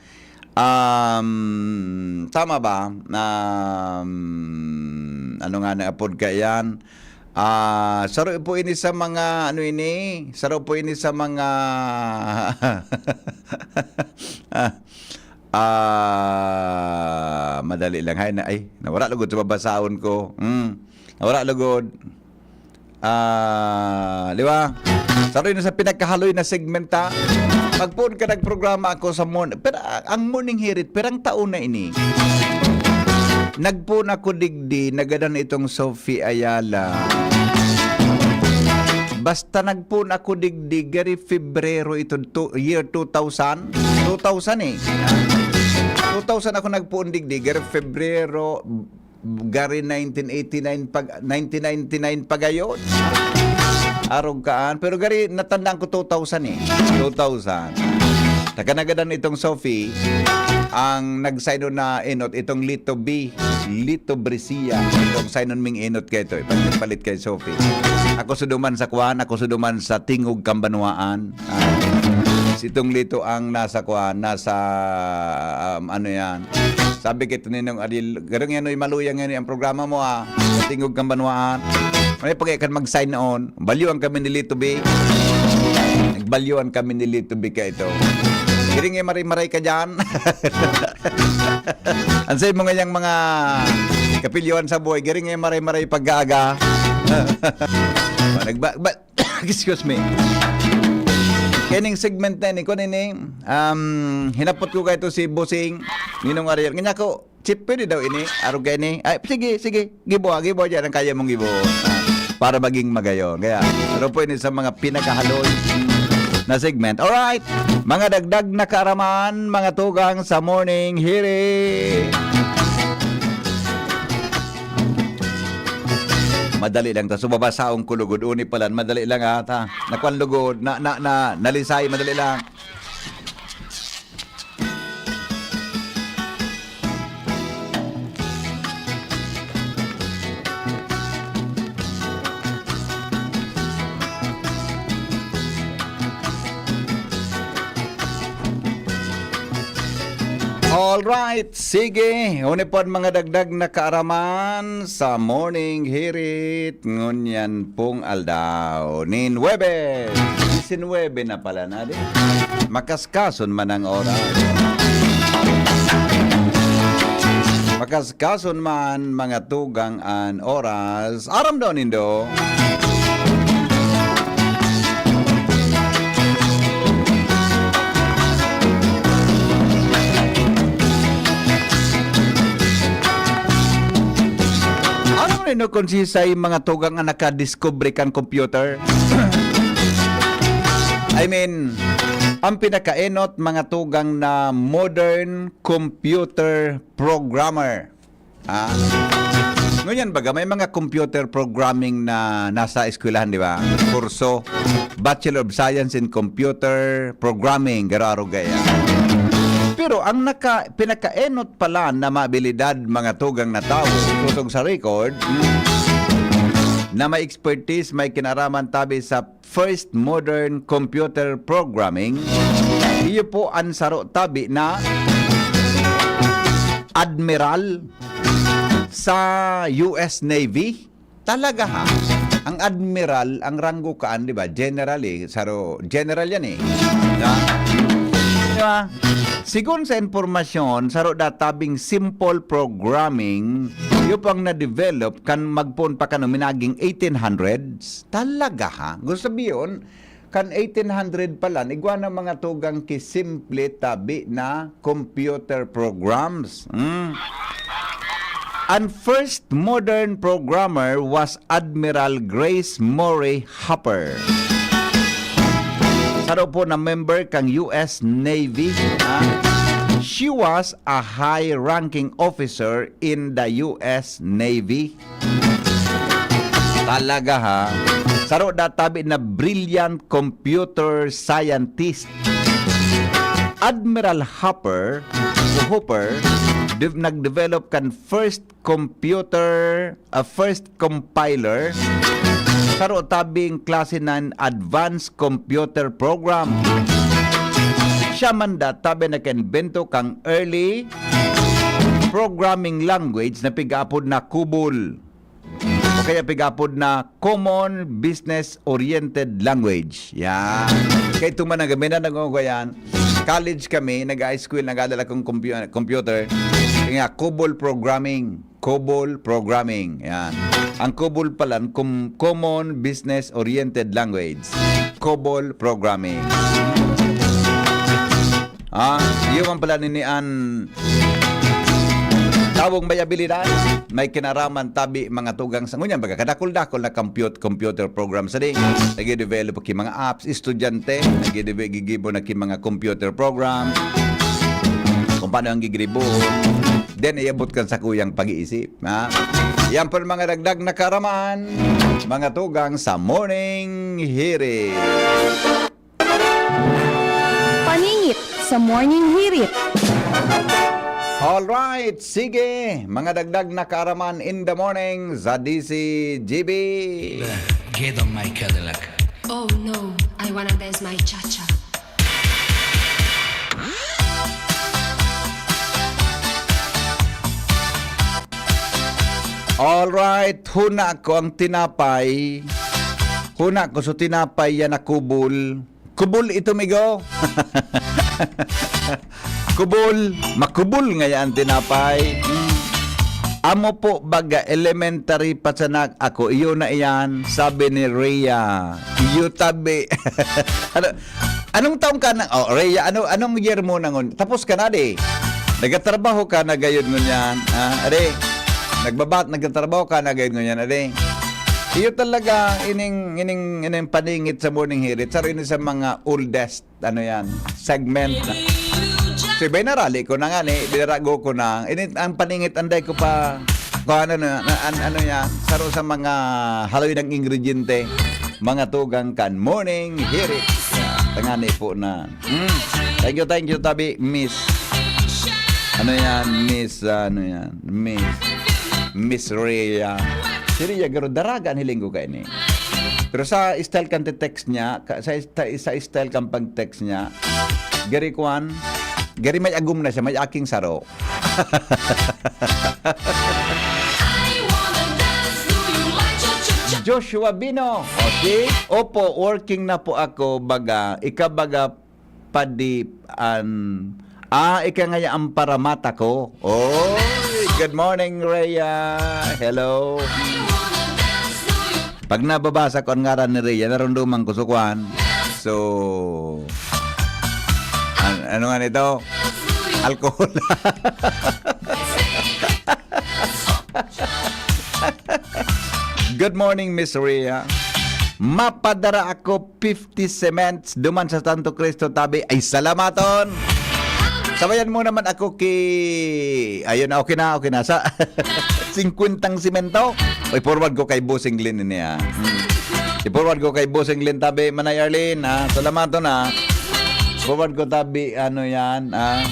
Um, tama ba? Um, ano nga na apod ka yan? Ah, saro po ini sa mga, ano ini? Saro po ini sa mga, ah, ah, madali lang. Hay, na, ay, nawara lugod sa babasahon ko. Hmm, nawara lugod. Ah, di ba? Saro na sa pinakahaloy na segment, ha? Magpoon ka nagprograma ako sa morning. Pero, ah, ang Morning Hirit, pirang taon na ini. Nagpoon ako digdi, nagadan itong Sophie Ayala. Basta nagpoon ako digdi, gari Febrero ito, to, year two thousand. Two thousand eh. Two thousand ako nagpoon digdi, gari Febrero, gari nineteen eighty-nine pag, nineteen ninety-nine pagayon. Arog kaan. Pero gari, natandaan ko two thousand eh. Two thousand. Taga-Nagadan itong Sophie, ang nagsign on na enot, itong Lito B, Lito Brescia. Itong sign on ming enot kayo ito, ipalit kay Sophie. Ako suduman sa kwan, ako suduman sa Tingog Kambanwaan. Ah, si Tong Lito ang nasa kwan, nasa, um, ano yan. Sabi kay Ninong Ariel, "Garong yan, oy, maluyang yan, ang programa mo, ah. Sa Tingog Kambanwaan." May pag kan mag-sign on. Balyuan kami ni Lito B. Nagbalyuan kami ni Lito B ka ito. Garing eh, maray-maray ka dyan. Ang sa mga yang mga kapilyuhan sa buhay, garing eh, maray-maray pag-aaga. Nagba, ba, excuse me. Kining segment na ini, kung ini, um, hinapot ko kayo si Bossing, Ninong Ariel. Kanya ko, "Chip, pwede daw ini? Arog ka ini?" "Ay, sige, sige. Gibo, ah, gibo dyan ang kaya mong gibo." Ah, para maging magayon. Kaya, pero po ini sa mga pinakahaloy na segment. Alright, mga dagdag na kaaraman, mga tugang sa Morning Hiri. Madali lang ta. So, babasaon ko lugod. Uni palan, madali lang ata. Nakuan lugod, na, na, na, nalisay, madali lang. Alright, sige. Uni po ang mga dagdag na kaaraman sa Morning Hirit ngunyan pong aldaw nin Huwebes. Disinwebe na pala na, di? Makaskason man ang oras. Makaskason man, mga tugang, an oras. Aram daw nindo. Ano nindo kung sisay mga tugang ang nakadiscover kan computer? I mean, ang pinakaenot, mga tugang, na modern computer programmer. Ah. Ngunyan baga, may mga computer programming na nasa eskwelahan, di ba? Kurso, Bachelor of Science in Computer Programming, garo-aro gaya. Pero ang naka, pinakaenot pala na mabilidad, mga tugang na tawo, kusog sa record, na may expertise, may kinaraman tabi sa first modern computer programming, iyo po ang saro tabi na admiral sa U S Navy. Talaga, ha? Ang admiral, ang ranggo kaan, di ba? General eh. Saro, general yan eh. Di ba? Di ba? Sigon sa impormasyon, saro da tabing simple programming, iyo pang na-develop kan magpoon pa kan minaging eighteen hundreds. Talaga, ha? Gusto sabihin, kan eighteen hundred pa lang, igwa na mga tugang ki simple tabi na computer programs. Hmm. Ang first modern programmer was Admiral Grace Murray Hopper. Saro po na member kang U S Navy. Ha? She was a high-ranking officer in the U S Navy. Talaga, ha? Saro da tabi na brilliant computer scientist. Admiral Hopper, o Hooper, de-, nag-develop kan first computer, a first compiler. Saro tabing klase na advanced computer program. Siya man da tabi nag-imbento kang early programming language na pig-apod na COBOL. O kaya pig-apod na Common Business Oriented Language. Yan. Kaya ito man ang gabi na nag-uugayan. College kami, nag-high school, nag-adal akong compu-, computer. Kaya COBOL programming. COBOL programming. Yan. Ang COBOL pala, com-, Common Business Oriented Language. COBOL programming. Ah, iyo man pala nini an Tawong may abilidad, may kinaraman tabi mga tugang sa ngunyan, baga kadakol-dakol na compute, computer programs na din. Nag-develop ki mga apps, estudyante, nag-gigibo na ki mga computer programs. Kung paano ang gigribo. Then, iabot kan sa kuyang pag-iisip. Ha? Yan po ang mga dagdag na karaman, mga tugang sa Morning Hirit. Paningit sa Morning Hirit. Alright, sige. Mga dagdag na kaaraman in the morning sa D C G B. Get on my Cadillac. Oh no, I wanna dance my cha-cha. Alright, huna ko ang tinapay. Huna ko so tinapay yan na kubol. Kubol ito, migo. Kubol, makubol ngaya ang tinapay. Mm. Amo po baga elementary pa sana ako, iyo na iyan, sabi ni Rhea. Iyo tabi. Ano, anong taon ka na? Oh, Rhea, ano, anong year mo na ngun? Tapos ka na, di? Nagtatrabaho ka na gayod ngunyan. Ah, ade. Nagbabat, nagtatrabaho ka na gayod ngunyan, ade. Iyo talaga, ining, ining, ining paningit sa Morning Hirit, sa rin sa mga oldest, ano yan, segment. So, iba na rally ko na nga ni, binarago ko na. Ini, ang paningit, anday ko pa, kung ano na, na- an- ano yan, saro sa mga haloy ng ingrediente, mga tugang kan Morning Hirit. Tangani po na. Mm. Thank you, thank you, tabi, Miss. Ano yan, Miss, ano yan, Miss, Miss Rhea. Si Rhea, garo, daraga ang hiling ko kaini. Pero sa style kan text niya, ka- sa, sa, sa style kan pag-text niya, gari kwan, gari may agom na siya, may aking saro. Joshua Bino, okay? Opo, working na po ako, baga, ikabaga padi an, ah, ika ngaya ang paramata ko. Oy, good morning, Rhea. Hello. Pag nababasa ko ang ngaran ni Rhea, narunduman ko so kwan. So, an- ano nga nito? Alcohol. Good morning, Miss Rhea. Mapadara ako fifty cements duman sa Santo Cristo tabi. Ay, salamaton! Sabayan mo naman ako ki... Ayun na, okay na, okay na. Sa singkwentang simento. Uy, forward ko kay Bossing Glenn niya. Hmm. I-forward ko kay Bossing Glenn tabi, Manay Arlene, ha? Salamaton, ha? Forward ko tabi, ano yan, ha?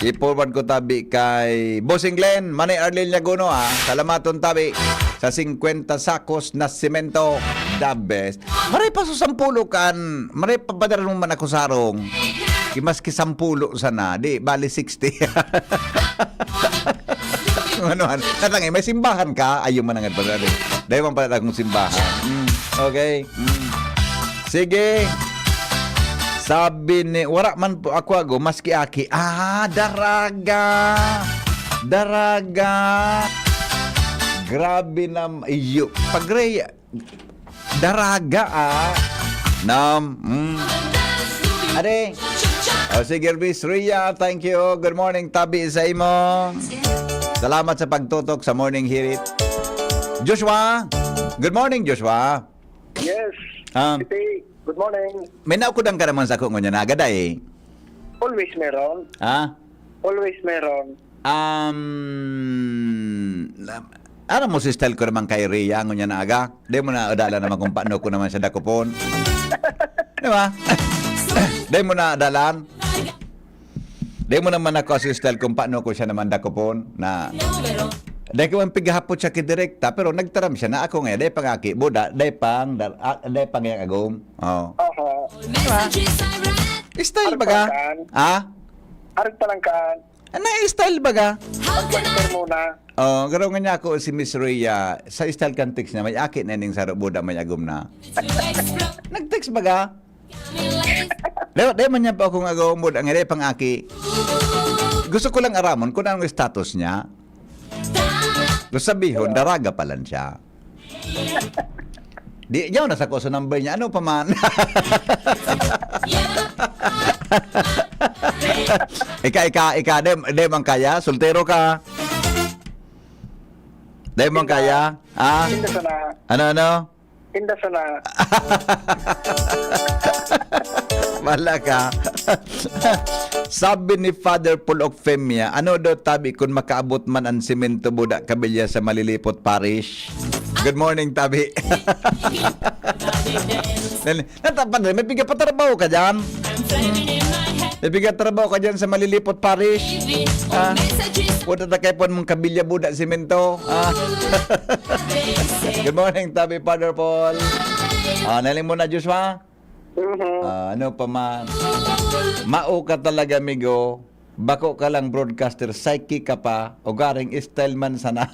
I-forward ko tabi kay Bossing Glenn, Manay Arlene Laguno, ha? Salamaton tabi sa singkwenta sakos na simento, the best. Maray pa sa sampulo kan, maray pa padaran mo man ako sarong. Ki maski sampulo sana, di, bali sixty. Ano, ano, natangay, may simbahan ka? Ayaw manangad pa rin. Dahil man pala akong simbahan. Mm, okay. Mm. Sige. Sabi ni, wala man po ako ago, maski aki. Ah, daraga. Daraga. Grabe na, iyo. Pag Rhea, daraga, ah. Nam, mm. Ade. O, sige, Miss Rhea, thank you. Good morning, tabi sa imo. Salamat sa pagtutok sa Morning Hirit. Joshua, good morning, Joshua. Yes. Ah. Titi, good morning. May naukudan ka naman sa ako ngunyan na agad ay. Always meron. Ha? Always meron. Um, aram mo si style ko naman kay Rhea, ngunyan na aga. Di mo na adala naman kung paano ko naman siya dakopon. Di ba? Di mo na adalan. Di mo naman ako si style kung paano ko siya naman dakopon. Na, di ko man pighapot siya kidirekta, pero nagtaram siya na ako ngayon. Di pangaki, buda, di pang, dar- ah, di pang yang agom. Oh. Aha. Style baga? Ha? Arit pa lang kaan. Ano yung style baga? Pag-style muna. Oh, garo nga niya ako si Miss Rhea, sa style kan text niya, may aki na ning saro, buda, may agom na. Nag-text baga? Dahil, dahil man niya pa akong agom, buda, ang ere pang aki. Gusto ko lang aramon kung anong status niya. Gusto sabihon, daraga pa lang siya. Di, yaw na sa ko sa number niya. Ano pa man? Ika, ika, ika, dem, dem ang kaya? Soltero ka? Dai mo kaya? Ah? Inda sana. Ano, ano? Inda sana. Wala ka. Sabi ni Father Paul Ocfemia, ano daw tabi kun makaabot man an semento buda kabilya sa Malilipot Parish? Good morning, tabi. Natapan rin, may piga pa trabaho ka dyan? May piga trabaho ka dyan sa Malilipot Parish? Ah, puta ta kay pon mong kabilya buda semento. Ah. Good morning, tabi, Father Paul. Ah, naling mo na, Joshua? Mhm. Ah, ano pa man? Mao ka talaga, amigo. Bako ka lang broadcaster, psychic ka pa, ugaring style man sana.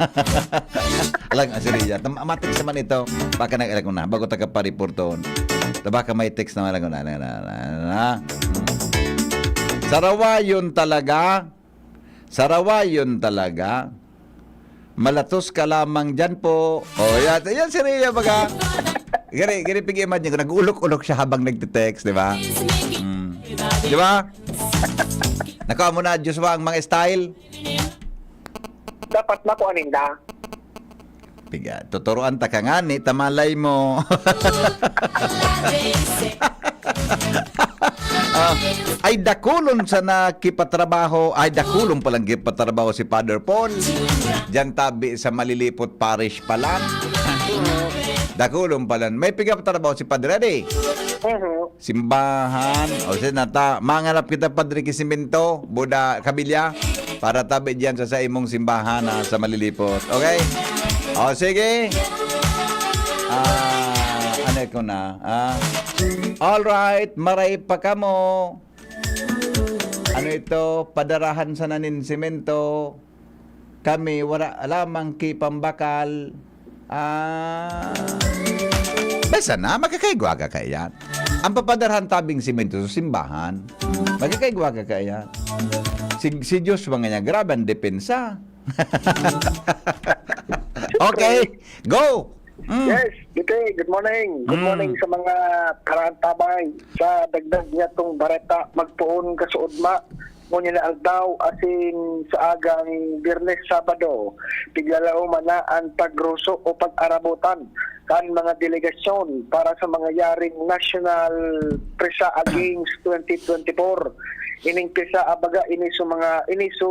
Alang asiriya. Tam-, matik sa man ito. Baka nag-alag ko na, bago taga pariporton. Tabaka may text na malag ko na, na, na, na, na. Sarawayon talaga. Sarawayon talaga. Malatos ka lamang dyan po. Oh, yan, yan si Rhea baga. Gani, gani, pag-imagine ko, nag-ulok-ulok siya habang nagte-text, di ba? Mm. Di ba? Nakuha mo na, Joshua, ang mga style? Dapat makuha ninda. Piga, tuturuan ta ka ngani, tamalay mo. Ah, ay dakulon sa nakipatrabaho, ay dakulon palang kipatrabaho si Father Paul. Diyan tabi sa Malilipot Parish pa lang. Dakulon pa lang. May piga pa trabaho si Padre Eddie? Mhm. Simbahan. O, siya na ta. Mangarap kita, Padre Kisimento, Buda, Kabilya, para tabi diyan sa, sa imong simbahan, ah, sa Malilipot. Okay? O, sige. Ah, ano ko na? Ah, all right, maray pa kamo. Ano ito? Padarahan sana nin simento. Kami, wala lamang ki pambakal. Ah, basta na, magkakaigwa ka kaya yan. Ang papadarhan tabing simento sa simbahan. Magkakaigwa ka kaya yan. Si, si Diyos, mga niya, grabe ang depensa. Okay, go! Mm. Yes, Gite, good morning. Good Mm. morning sa mga karaantabay. Sa dagdag niya tong bareta, magpoon kasuodma, ngunyan na aldaw, asin sa agang Biyernes, Sabado, piglalaoman na an pagruso o pag-arabotan kan mga delegasyon para sa mangyayaring National PRESAA Games twenty twenty-four. Ining PRESAA baga, ini sa mga, ini sa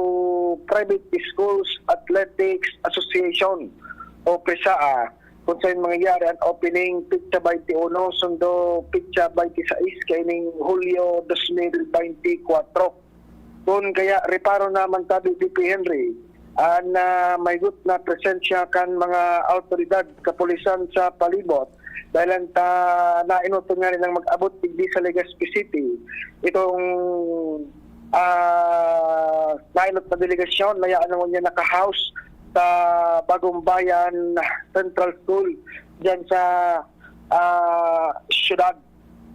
Private Schools Athletics Association o PRESAA, kung saan mangyayari ang opening pitsa baynte uno, sundo pitsa baynte sais kaining Hulyo dos mil baynte kwatro. Kun kaya, reparo naman tabi, D P Henry, an, ah, mahigot na presensya kan mga awtoridad, kapulisan sa palibot, dahil ang ta-, nainoton nga nilang mag-abot digdi sa Legazpi City. Itong, ah, nainot na delegasyon na yaon na ngunyan naka-house sa Bagong Bayan Central School, diyan sa, ah, syudad.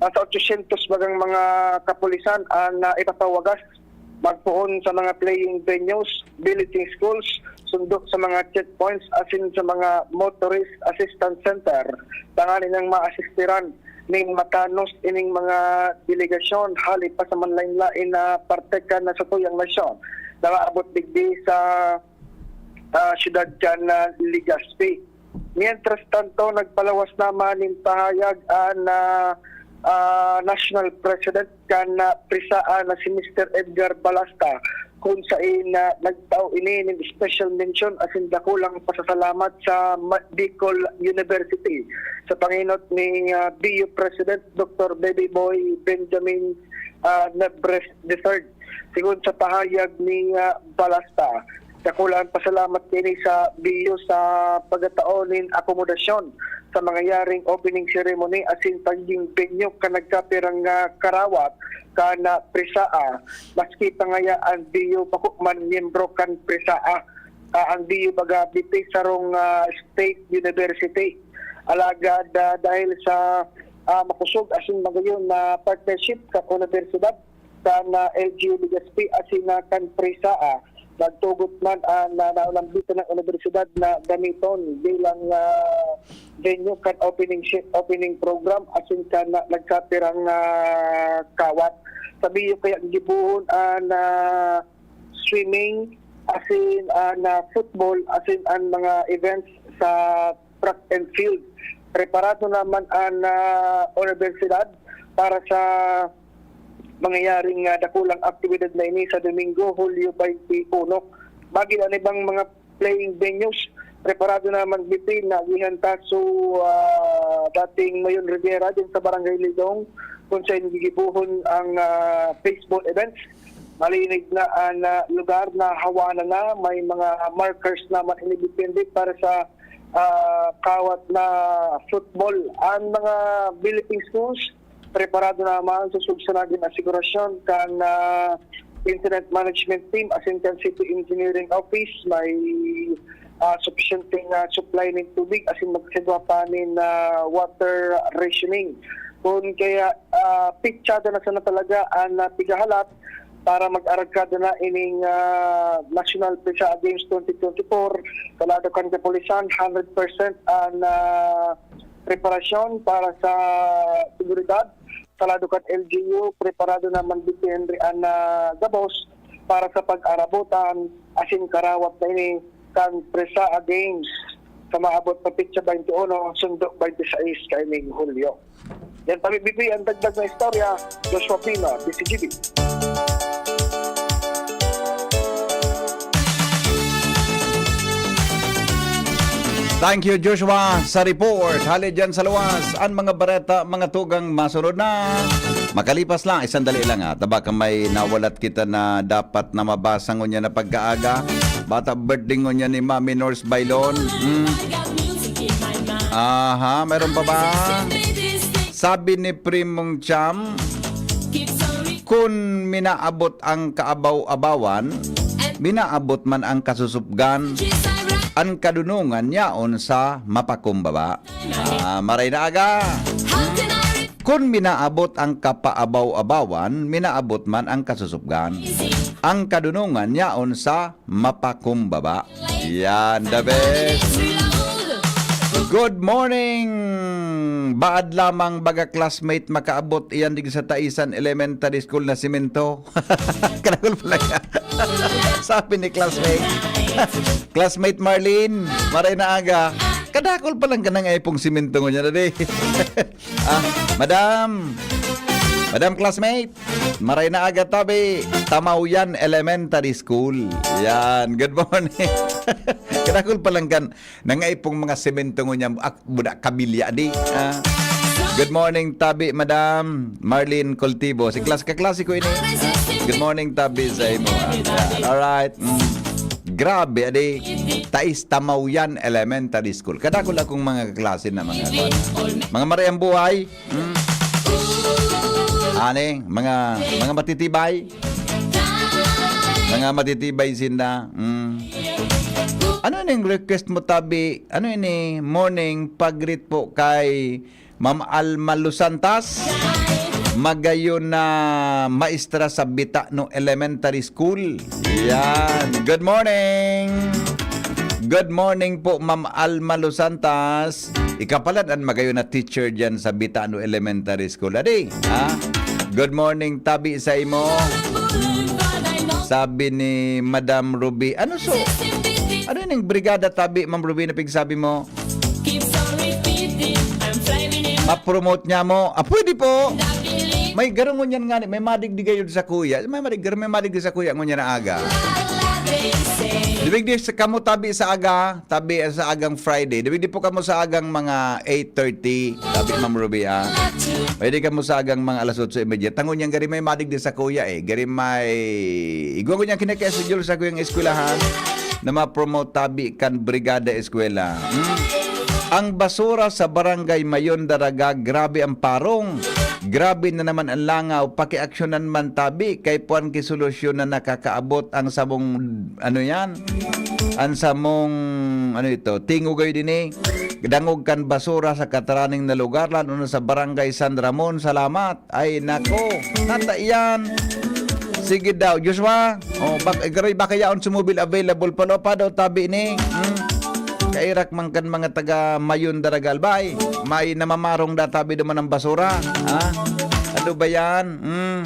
Nasa otsosyentos bagang mga kapulisan an, ah, ipapawagas magpoon sa mga playing venues, billeting schools, sundo sa mga checkpoints, asin sa mga motorist assistance center, tanganing maasistiran ning matanos ining mga delegasyon hali pa sa manlain-lain na parte kan satuyang nasyon na maabot digdi sa, ah, syudad kan, ah, Legazpi. Mientras tanto, nagpalawas naman nin pahayag an, ah, ah, National President kan, ah, PRESAA na si Mister Edgar Balasta, kun saen na nagtao ini nin special mention asin dakulang pasasalamat sa Ma-, Bicol University sa pangenot ni, ah, B U President Doctor Baby Boy Benjamin, ah, Nebres the third. Sigon sa pahayag ni, ah, Balasta, dakula an pasalamat kini sa B U sa pagkatao nin akomodasyon sa mangyayaring opening ceremony asin pagiging venue kan nagkapirang, ah, karawat kan, ah, PRESAA, maski pa ngaya an B U bako man miyembro kan PRESAA. Ah, ang B U baga, Bicol sarong, ah, state university. Alagad, ah, dahil sa, ah, makosog asin magayon na partnership kan universidad, kan, ah, L G U Legazpi asin, ah, kan PRESAA, nagtugot man an, ah, naolambitan na universidad na gamiton bilang, ah, venue kan opening shi-, opening program asin kan, ah, nagkapirang, ah, kawat. Sa B U kaya gibohon an, ah, swimming, asin an, ah, football, asin an mga events sa track and field. Preparado naman an, ah, unibersidad para sa mangyayaring, ah, dakulang aktibidad na ini sa Domingo, Hulyo twenty-one. Magid an ibang mga playing venues, preparado naman, B P, naagihan ta su, ah, dating Mayon Riviera din sa Barangay Lidong, kung saan gigibohon ang, ah, baseball events. Malinig na an, ah, lugar na hawanan na, may mga markers naman inidepende para sa, ah, kawat na football. Ang mga Philippine schools, preparado naman sa sugsanagin asigurasyon kan, ah, incident management team asin kan city engineering office. May, ah, supisyenteng, ah, supply nin tubig asin magsidwa pa nin, ah, water rationing. Kun kaya, ah, pitsada na sana talaga an, ah, pigahalat para mag-aragkada na ining, ah, National PESA Games twenty twenty-four. Sa lado kan kapulisan, hundred percent an, ah, preparasyon para sa seguridad. Sa lado kan L G U, preparado naman din an, ah, gabos para sa pag-arabotan asin karawat na ini kan PESA Games sa maabot na petsa twenty-one, sundo twenty-six kaining Hulyo. Yan, Tabi B P, ang dagdag na istorya. Joshua Pina, D C G B. Thank you, Joshua, sa report. Hali dyan sa luwas, ang mga bareta, mga tugang masunod na. Makalipas lang, isang dali lang ha. Taba ka may nawalat kita na dapat na mabasa ngunyan na pagkaaga. Bata birthday ngunyan ni Mami Nors Bailon. Hmm. Aha, meron pa ba? Sabi ni Primong Cham, kun minaabot ang kaabaw-abawan, minaabot man ang kasusupgan, an kadunongan yaon sa mapakumbaba. Ah, maray na aga. Kun minaabot ang kapaabaw-abawan, minaabot man ang kasusupgan. Ang kadunongan yaon sa mapakumbaba. Yan, the best. Good morning! Baad lamang baga classmate makaabot iyan digdi sa Taisan Elementary School na simento. Kadakul pala ka. Sabi ni classmate. Classmate Marlene, maray na aga. Kadakul pa lang ka nang ipong simento ngunyan na di. Ah, madam. Madam classmate, maray na aga tabi. Tamaw yan, elementary school. Yan, good morning. Kadakul pa lang kan, nangay pong mga semento ngunyan, ak, buda kabilya di. Ah. Good morning, tabi, madam. Marlene Cultivo. Si klas, kaklase ko ini. Good morning, tabi, sa imo. Ah, yan. Alright. Mm. Grabe, adi. Tais Tamaw yan, elementary school. Kadakul akong mga kaklase na mga, mga marayang buhay. Mm. Ani, mga, mga matitibay. Mga matitibay sinda. Mm. Ano ning request mo, tabi? Ano ini? Morning, pag-greet po kay Ma'am Alma Lusantas. Magayon na maestra sa Bitano Elementary School. Yan. Good morning. Good morning po, Ma'am Alma Lusantas. Ika pala an magayon na teacher diyan sa Bitano Elementary School. Adi, ha? Good morning, tabi sa imo. Sabi ni Madam Ruby, ano so? Ano ning brigada tabi, Ma'am Ruby, na pigsabi mo? Ma-promote niya mo? Ah, pwede po. May garo ngunyan nga ni, may madigdi gayod sa kuya. May madigdi, may madigdi sa kuya ngunyan na aga. Dibig di sa kamo tabi sa aga, tabi sa agang Friday. Dibig di po kamo sa agang mga eight thirty, tabi Ma'am Ruby, ah. Pwede kamo sa agang mga alas otso y media. Tangon yan, gari may madigdi sa kuya eh. Gari may, igwa ko niyang kinaka-schedule sa kuyang eskwelahan na ma-promote tabi kan Brigada Eskwela. Hmm? Ang basura sa Barangay Mayon Daraga, grabe ang parong. Grabe na naman ang langaw, pakiaksyonan man tabi, kay puan ki solusyon na nakakaabot ang samong, ano yan? Ang samong, ano ito, tingog kayo din eh. Dangog kan basura sa kataraning na lugar, lalo na sa Barangay San Ramon. Salamat. Ay, nako. Nata iyan. Sige daw, Joshua. Oh, bak garoy baka yaon sumobil available pa lo pa daw tabi ni. Hmm? Kairak man kan mga taga Mayon Daragal bay. May namamarong da tabi duman ang basura. Ha? Ano ba yan? Hmm?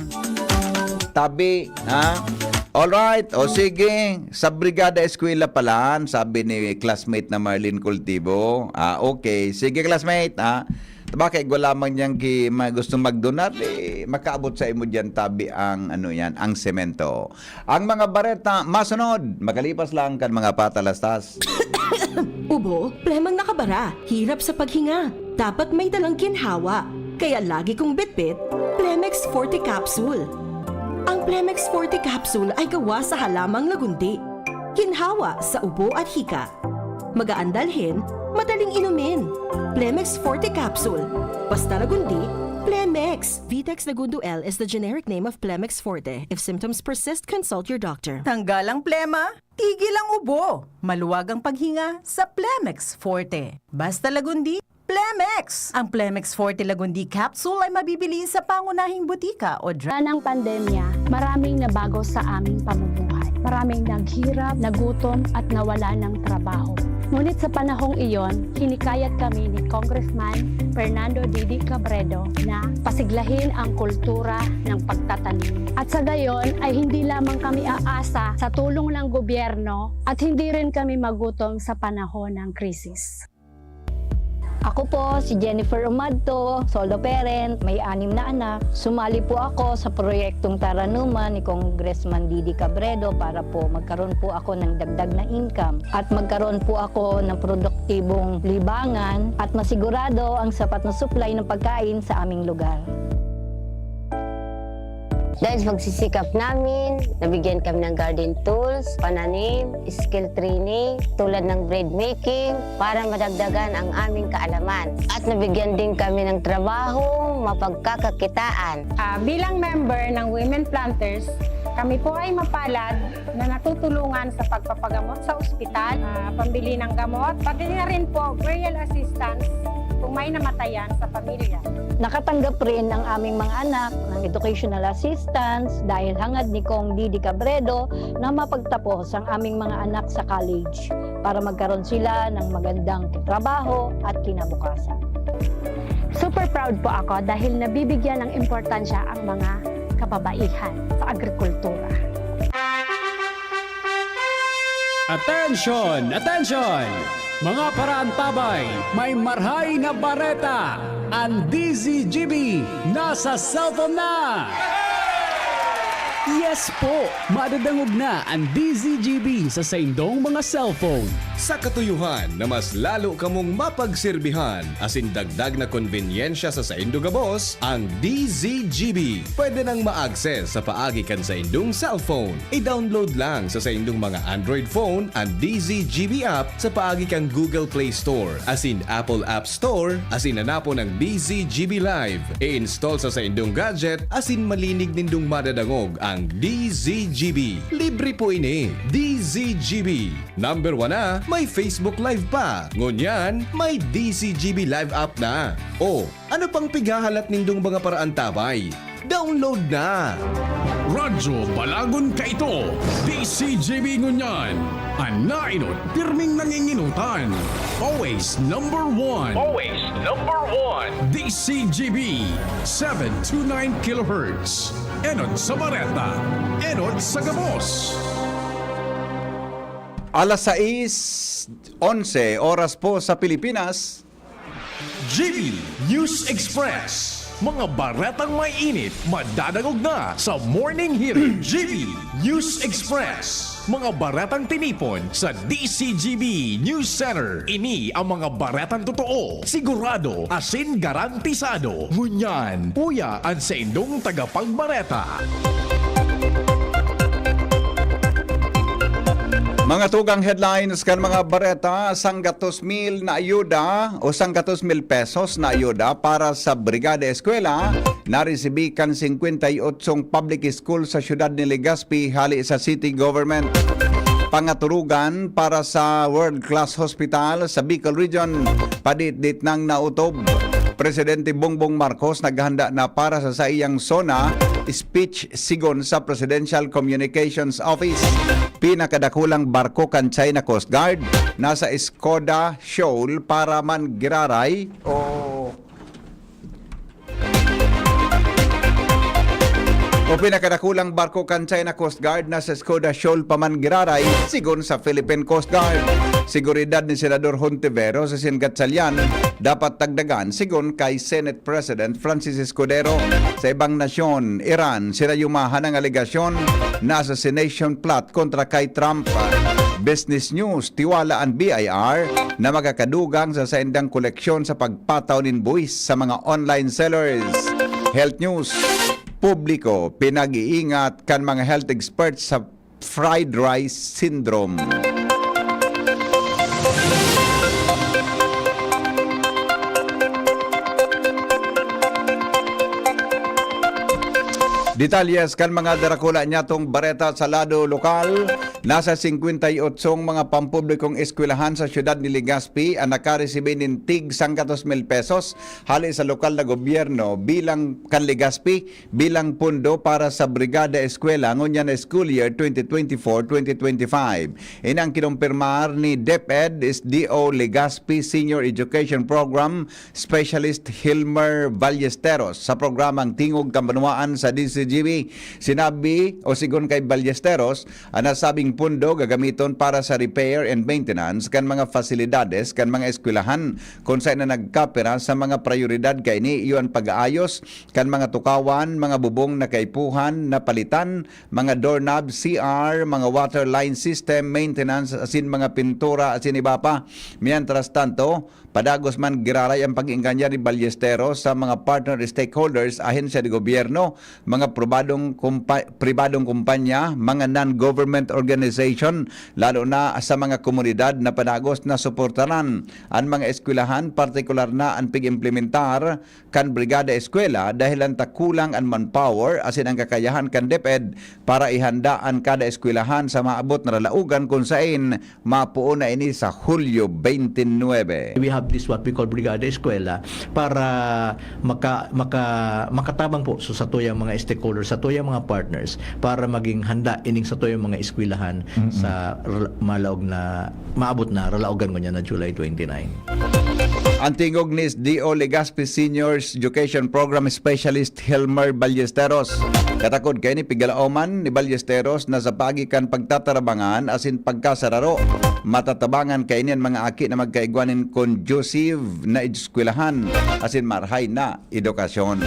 Tabi, ha? Alright. O sige, sa Brigada Eskwela pala, sabi ni classmate na Marlene Cultivo. Ah, okay. Sige, classmate, ah. Tabakay, igwa lamang niyang ki-, ma-, gusto magdonar, eh, makaabot sa imo diyan tabi ang, ano yan, ang semento. Ang mga bareta, masunod, makalipas lang kan mga patalastas. Ubo, plemang nakabara, hirap sa paghinga. Dapat may dalang ginhawa. Kaya lagi kong bitbit, Plemex Forte Capsule. Ang Plemex Forte Capsule ay gawa sa halamang lagundi. Ginhawa sa ubo at hika. Magaan dalhin, madaling inumin. Plemex Forte Capsule. Basta lagundi, Plemex. Vitex Lagundo L is the generic name of Plemex Forte. If symptoms persist, consult your doctor. Tanggal ang plema, tigil ang ubo. Maluwag ang paghinga sa Plemex Forte. Basta lagundi, Plemex! Ang Plemex Forte Lagundi Capsule ay mabibili sa pangunahing butika o drug Sa ng pandemya, maraming nabago sa aming pamumuhay. Maraming naghirap, nagutom at nawala ng trabaho. Ngunit sa panahong iyon, hinikayat kami ni Congressman Fernando Didi Cabredo na pasiglahin ang kultura ng pagtatanim. At sa gayon ay hindi lamang kami aasa sa tulong ng gobyerno at hindi rin kami magutom sa panahon ng krisis. Ako po si Jennifer Umadto, solo parent, may anim na anak. Sumali po ako sa proyektong Taranuman ni Congressman Didi Cabredo para po magkaroon po ako ng dagdag na income at magkaroon po ako ng produktibong libangan at masigurado ang sapat na supply ng pagkain sa aming lugar. Dahil sa pagsisikap namin, nabigyan kami ng garden tools, pananim, skill training, tulad ng bread making, para madagdagan ang aming kaalaman. At nabigyan din kami ng trabahong mapagkakakitaan. Ah, bilang member ng Women Planters, kami po ay mapalad na natutulungan sa pagpapagamot sa ospital, ah, pambili ng gamot, pati na rin po burial assistance kung may namatayan sa pamilya. Nakatanggap rin ang aming mga anak ng educational assistance dahil hangad ni Cong Didi Cabredo na mapagtapos ang aming mga anak sa college para magkaroon sila ng magandang trabaho at kinabukasan. Super proud po ako dahil nabibigyan ng importansya ang mga kababaihan sa agrikultura. Attention! Attention! Mga paraantabay, may marhay na bareta! Ang D Z G B nasa cellphone na! Yes po! Madadangog na ang D Z G B sa saindong mga cellphone. Sa katuyuhan na mas lalo kamong mapagserbihan asin dagdag na konbenyensya sa saindo gabos, ang D Z G B pwede nang ma-access sa paagi kan saindong cellphone. I-download lang sa saindong mga Android phone an D Z G B app sa paagi kan Google Play Store asin Apple App Store asin hanapon ang D Z G B Live. I-install sa saindong gadget asin malinig nindong madadangog ang D Z G B. Libre po ini. D Z G B. Number one na, may Facebook Live pa. Ngunyan, may D Z G B Live app na. O, ano pang pighahalat nindong mga paraantabay? Download na! Radyo Balagon kaito, D Z G B ngunyan. An naenot, pirming nangingenotan. Always number one. Always number one. D Z G B, seven two nine kilohertz. Enot sa bareta, enot sa gabos. Alas sais onse oras po sa Pilipinas. G B News Express. Mga baretang may init, madadangog na sa Morning Hearing. G B News Express. Mga baretang tinipon sa D Z G B News Center. Ini ang mga baretang totoo, sigurado, asin garantisado. Ngunyan, uya an saindong tagapagbareta. Mga tugang headlines kan mga bareta, sanggatos mil na ayuda o sanggatos mil pesos na ayuda para sa Brigada Eskwela na resibi kan singkwenta y otsong public school sa siyudad ni Legazpi hali sa city government. Pangaturugan para sa world-class hospital sa Bicol Region, paditdit nang nautob. Presidente Bongbong Marcos naghanda na para sa saiyang SONA speech sigon sa Presidential Communications Office. Pinakadakulang barko kan China Coast Guard nasa Skoda Shoal para man giraray o o Pinakadakulang barko kan China Coast Guard na sa Skoda Shoal pa man giraray, sigon sa Philippine Coast Guard. Seguridad ni Senador Hontiveros asin Gatchalian dapat dagdagan, sigon kay Senate President Francis Escudero. Sa ibang nasyon, Iran, sinayumahan ang alegasyon na assassination plot kontra kay Trump. Business News, tiwala an B I R na makakadugang sa saindang koleksyon sa pagpataw nin buwis sa mga online sellers. Health News, publiko, pinag-iingat kan mga health experts sa fried rice syndrome. Detalles kan mga darakula nyatong bareta sa lado lokal. Nasa singkwenta y otsong mga pampublikong eskwelahan sa siyudad ni Legazpi an nakaresibi nin tig sanggatos mil pesos hali sa lokal na gobyerno bilang kan Legazpi bilang pondo para sa Brigada Eskwela ngunyan na school year twenty twenty-four twenty twenty-five. Ini ang kinumpirmar ni DepEd S D O Legazpi Senior Education Program Specialist Hilmer Ballesteros sa programang Tingog Kambanwaan sa D C G B. Sinabi o sigon kay Ballesteros, ang nasabing pondo gagamiton para sa repair and maintenance kan mga fasilidades kan mga eskwelahan, kun saen na nagkapira sa mga prayoridad kaini iyo an pag-aayos kan mga tukawan, mga bubong na kaipuhan, napalitan, mga doorknob, C R, mga water line system maintenance asin mga pintura asin iba pa. Mientras tanto, padagos man giraray ang pag-enganyar ni Ballesteros sa mga partner stakeholders, ahensya de gobyerno, mga pribadong kompa-, pribadong kumpanya, mga non-government organization, lalo na sa mga komunidad na padagos na suportaran an mga eskwelahan, partikular na an pag-implementar kan Brigada Eskwela dahel an ta kulang an manpower asin an kakayahan kan DepEd para ihanda an kada eskwelahan sa maabot na ralaogan kun saen mapoon na ini sa Hulyo twenty-nine. We have this what we call Brigada Eskwela para maka-, maka-, makatabang po sa satuyang mga stakeholders, satuyang mga partners para maging handa ining satuyang mga eskwelahan Mm-mm. sa rela-, malaog na, maabot na ralaogan ngunyan na July twenty-nine. An tingog ni S D O Legazpi Senior Education Program Specialist Helmer Ballesteros. Katakod kaini, pigalaoman ni Ballesteros na sa paagi kan pagtatarabangan asin pagkasararo, matatabangan kaini an mga aki na magkaigwa nin conducive na eskwelahan asin marahay na edukasyon.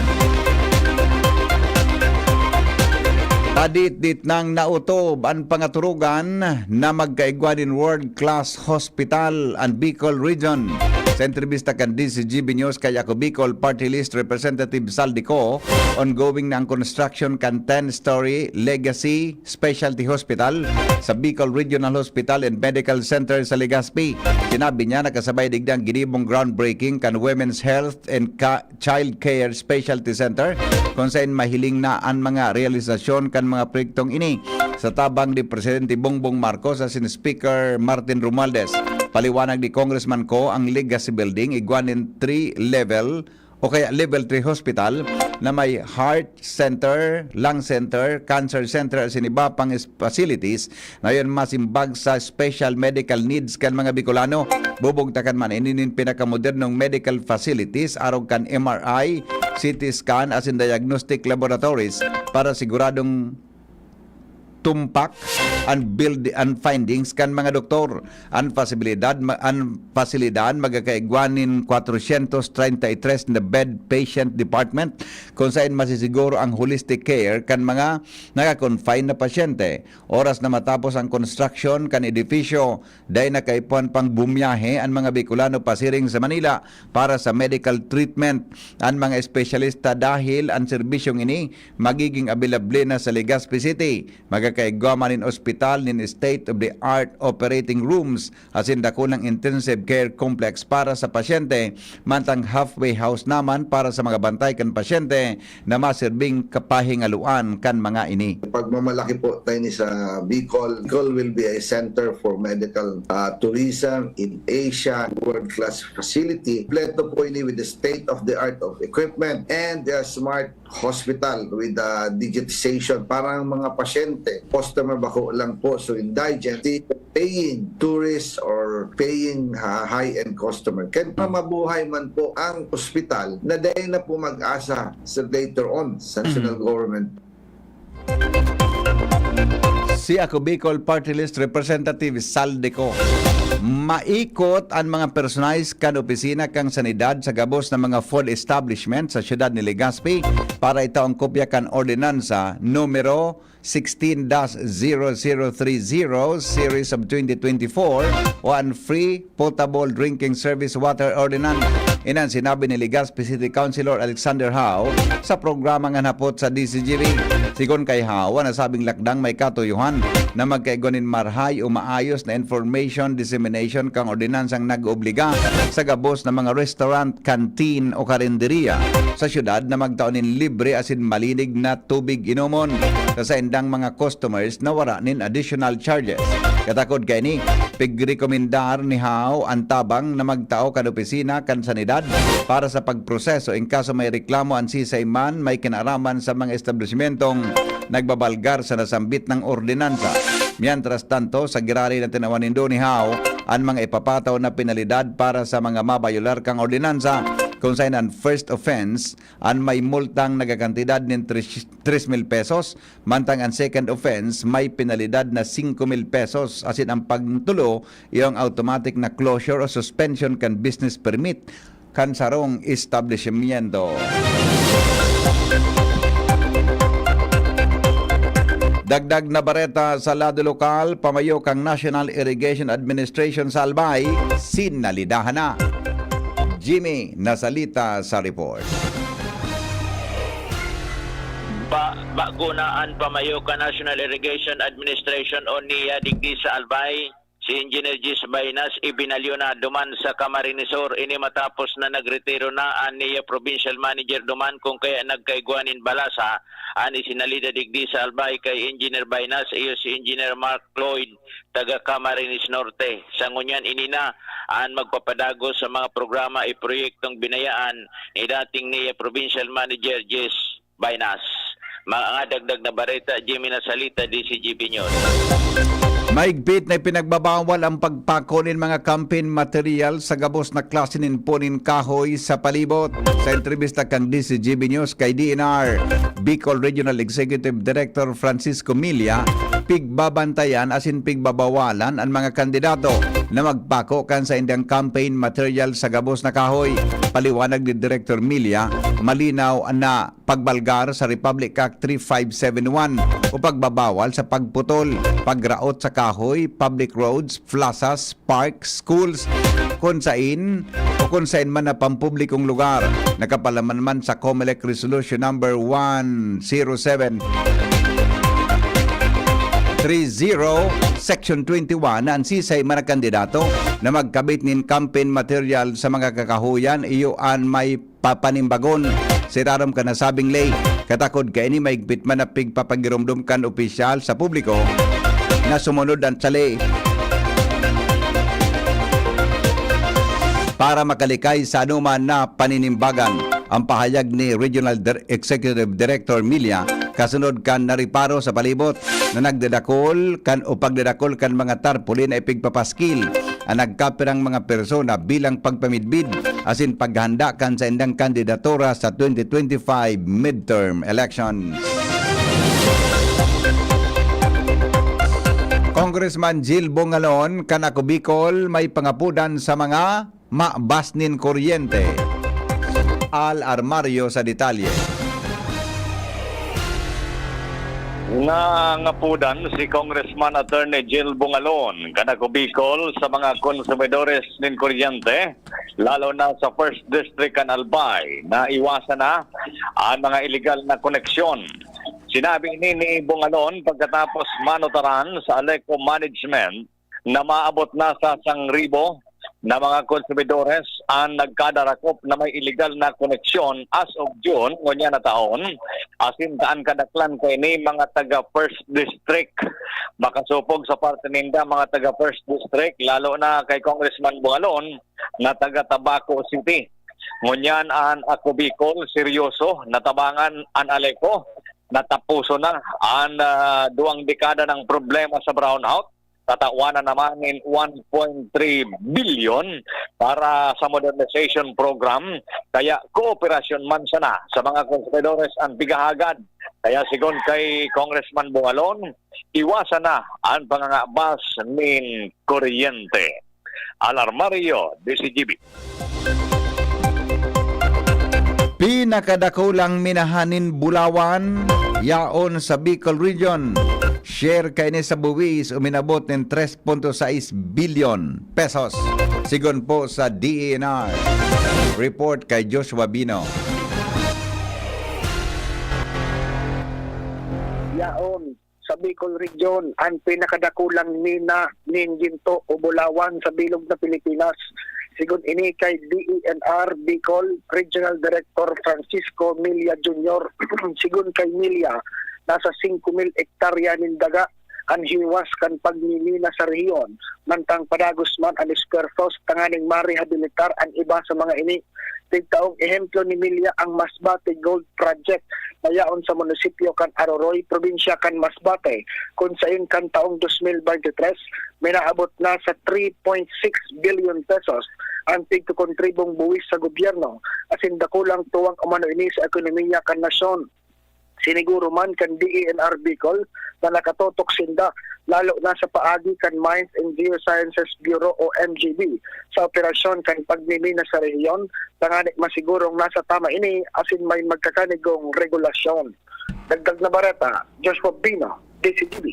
Paditdit nang naotob an pangaturugan na magkaigwa nin world-class hospital an Bicol Region. Sa entrebista kan D C G B News kay Ako Bicol Party List Representative Zaldy Co, ongoing na ang construction kan ten-story Legacy Specialty Hospital sa Bicol Regional Hospital and Medical Center sa Legazpi. Sinabi niya, nakasabay digdi ang ginibong groundbreaking kan Women's Health and Ka-, Child Care Specialty Center, kung saen mahiling na an mga realisasyon kan mga proyektong ini. Sa tabang ni Presidente Bongbong Marcos asin Speaker Martin Romualdez, paliwanag ni Congressman Co, ang Legacy Building igwa nin three-level o kaya level three hospital na may heart center, lung center, cancer center asin iba pang is-, facilities na iyan masimbag sa special medical needs kan mga Bicolano. Bubugtakan man ini nin pinakamodernong medical facilities arog kan M R I, C T scan asin diagnostic laboratories para siguradong tumpak an build-, an findings kan mga doktor. An pasibilidad ma-, an pasilidad magkakaigwa nin kwatrosyentos treinta y tres na bed patient department, kung saen masisiguro ang holistic care kan mga naka-confine na pasyente. Oras na matapos ang construction kan edifisyo, dai na kaipuhan pang bumiyahe an mga Bicolano pasiring sa Manila para sa medical treatment. An mga espesyalista, dahil an serbisyong ini magiging available na sa Legazpi City, magkakaigwa man nin ospital nin state-of-the-art operating rooms asin dakulang intensive care complex para sa pasyente, mantang halfway house naman para sa mga bantay kan pasyente na masirbing kapahingaluan kan mga ini. Pagmamalaki po tayo ni sa Bicol. Bicol will be a center for medical, ah, tourism in Asia, world-class facility. Kompleto po ini with the state-of-the-art of equipment and, ah, smart hospital with, ah, digitization. Para ang mga pasyente, customer bako lang po, so indigent, paying tourists or paying, ah, high-end customer. Kaya pa mabuhay man po ang ospital na dai na po mag-asa sa later on sa national government. Si Ako Bicol Party List Representative Saldico, maikot an mga personahe kan opisina kan sanidad sa gabos na mga food establishment sa siyudad ni Legazpi para itao an kopya kan ordinansa numero sixteen dash zero zero three zero series of twenty twenty-four o an Free Potable Drinking Service Water Ordinance. Iyan an sinabi ni Legazpi City Councilor Alexander Hao sa programa ngan hapot sa D Z G B. Sigon kay Hao, an nasabing lakdang may katuyohan na magkaigwa nin marahay o maayos na information dissemination kan ordenansang nag-oobliga sa gabos na mga restaurant, canteen o karinderiya sa siyudad na magtao nin libre asin malinig na tubig inomon sa saindang mga customers na wara nin additional charges. Katakod kaini, pigrekomendar ni Hao an tabang na magtao kan opisina kan sanidad para sa pagproseso in kaso may reklamo an sisay man may kinaaraman sa mga establesimentong nagbabalgar sa nasambit na ordinansa. Mientras tanto, sa giraray na tinawan nindo ni Hao an mga ipapataw na penalidad para sa mga mabayolar kan ordinansa, kun saen an first offense an may multang nagkakantidad nin tres, tres mil pesos, mantang an second offense may penalidad na singko mil pesos, asin an pangtulo iyo an automatic na closure o suspension kan business permit kan sarong establishmento. Dagdag na bareta sa lado lokal, pamayo kan National Irrigation Administration sa Albay, sinalidahan na. Jimmy Nasalita sa report. Ba, bago na an pamayo kan National Irrigation Administration o NIA digdi sa Albay, si Engineer Jis Bainas ibinalyo na duman sa Camarines Sur. Ini matapos na nagretiro na an NIA Provincial Manager duman, kun kaya nagkaigwa nin balasa an isinalida digdi sa Albay kay Engineer Bainas, iyo si Engineer Mark Lloyd, taga Camarines Norte. Sa ngunyan, ini na an magpapadagos sa mga programa o proyektong binayaan ni dating NIA Provincial Manager Jis Bainas. Mga dagdag na bareta, Jimmy Nasalita, D Z G B News. Mahigpit na ipinagbabawal ang pagpako nin mga campaign material sa gabos na klase nin puon nin kahoy sa palibot. Sa entrebista kan D Z G B News kay D N R Bicol Regional Executive Director Francisco Milla, pigbabantayan asin pigbabawalan an mga kandidato na magpako kan saindang campaign material sa gabos na kahoy. Paliwanag ni Director Milla, malinaw na pagbalgar sa Republic Act three five seven one o pagbabawal sa pagputol, pagraot sa kahoy, public roads, plazas, parks, schools, kun sain o kun sain man na pampublikong lugar. Nakapalaman man sa COMELEC Resolution Number one zero seven three zero, Section twenty-one, na an sisay man na kandidato na magkabit nin campaign material sa mga kakahoyan, iyo an may papanimbagon sa irarom kan nasabing ley. Katakod kaini, mahigpit man na pigpapagiromdom kan opisyal sa publiko na sumunod an sa ley para makalikay sa anoman na paninimbagan. Ang pahayag ni Regional Dir-, Executive Director Milla kasunod kan nariparo sa palibot na nagdadakol kan o pagdadakol kan mga tarpaulin na ipigpapaskil an nagkapirang mga persona bilang pagpamidbid asin paghanda kan saindang kandidatura sa twenty twenty-five midterm elections. Congressman Jil Bongalon kan Ako Bicol may pangapodan sa mga mabas nin kuryente. Al Armario sa detalye. Nangapodan si Congressman Attorney Jil Bongalon kan Ako Bicol sa mga konsumidores nin kuryente, lalo na sa First District kan Albay, na iwasan na ang mga iligal na koneksyon. Sinabi ini ni Bongalon pagkatapos manutaran sa Aleco Management na maabot na sa sangribo na mga konsumidores an nagkadarakop na may iligal na koneksyon as of June ngunyan na taon, asin daan kadaklan kaini mga taga First District. Makasopog sa parte ninda mga taga First District, lalo na kay Congressman Bongalon na taga Tabaco City. Ngunyan an Ako Bicol, seryoso, natabangan an Aleco, natapuson na an, ah, duwang dekada ng problema sa brownout. Tatawan na naman nin one point three bilyon para sa modernization program, kaya kooperasyon man sana sa mga konsumidores ang pigahagad Kaya sigon kay Congressman Bungalon, iwasan na an pangangabas nin kuryente. Alarmario, D C G B. Pinakadakulang minahan nin bulawan yaon sa Bicol Region. Share kaini sa buwis uminabot nin tres punto sais bilyon pesos, sigon po sa D E N R. Report kay Joshua Bino. Yaon sa Bicol Region an pinakadakulang mina nin ginto o bulawan sa bilog na Pilipinas. Sigon ini kay D E N R Bicol Regional Director Francisco Milla Junior. Sigon kay Milla, nasa singko mil ektarya nin daga an hiwas kan pagmimina sa rehiyon, mantang padagos man an espuwersos tanganing marehabilitar an iba sa mga ini. Tigtaong ehemplo ni Milla ang Masbate Gold Project na yaon sa munisipyo kan Aroroy, probinsya kan Masbate, kun sain kan taong dos mil bente tres, minaabot na sa three point six billion pesos ang tigkokontribong buwis sa gobyerno, asin dakulang tuwang umano ini sa ekonomiya kan nasyon. Siniguro man kan D E N R Bicol na nakatotok sinda, lalo na sa paagi kan Mines and Geosciences Bureau o M G B, sa operasyon kan pagmimina sa rehiyon, tanganing masigurong nasa tama ini asin may magkakanigong regulasyon. Dagdag na bareta, Joshua Pino, D C T V.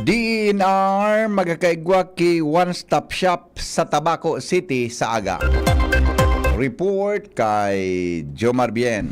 D E N R magkakaigwa ki One Stop Shop sa Tabaco City sa aga. Report kay Jomar Bien.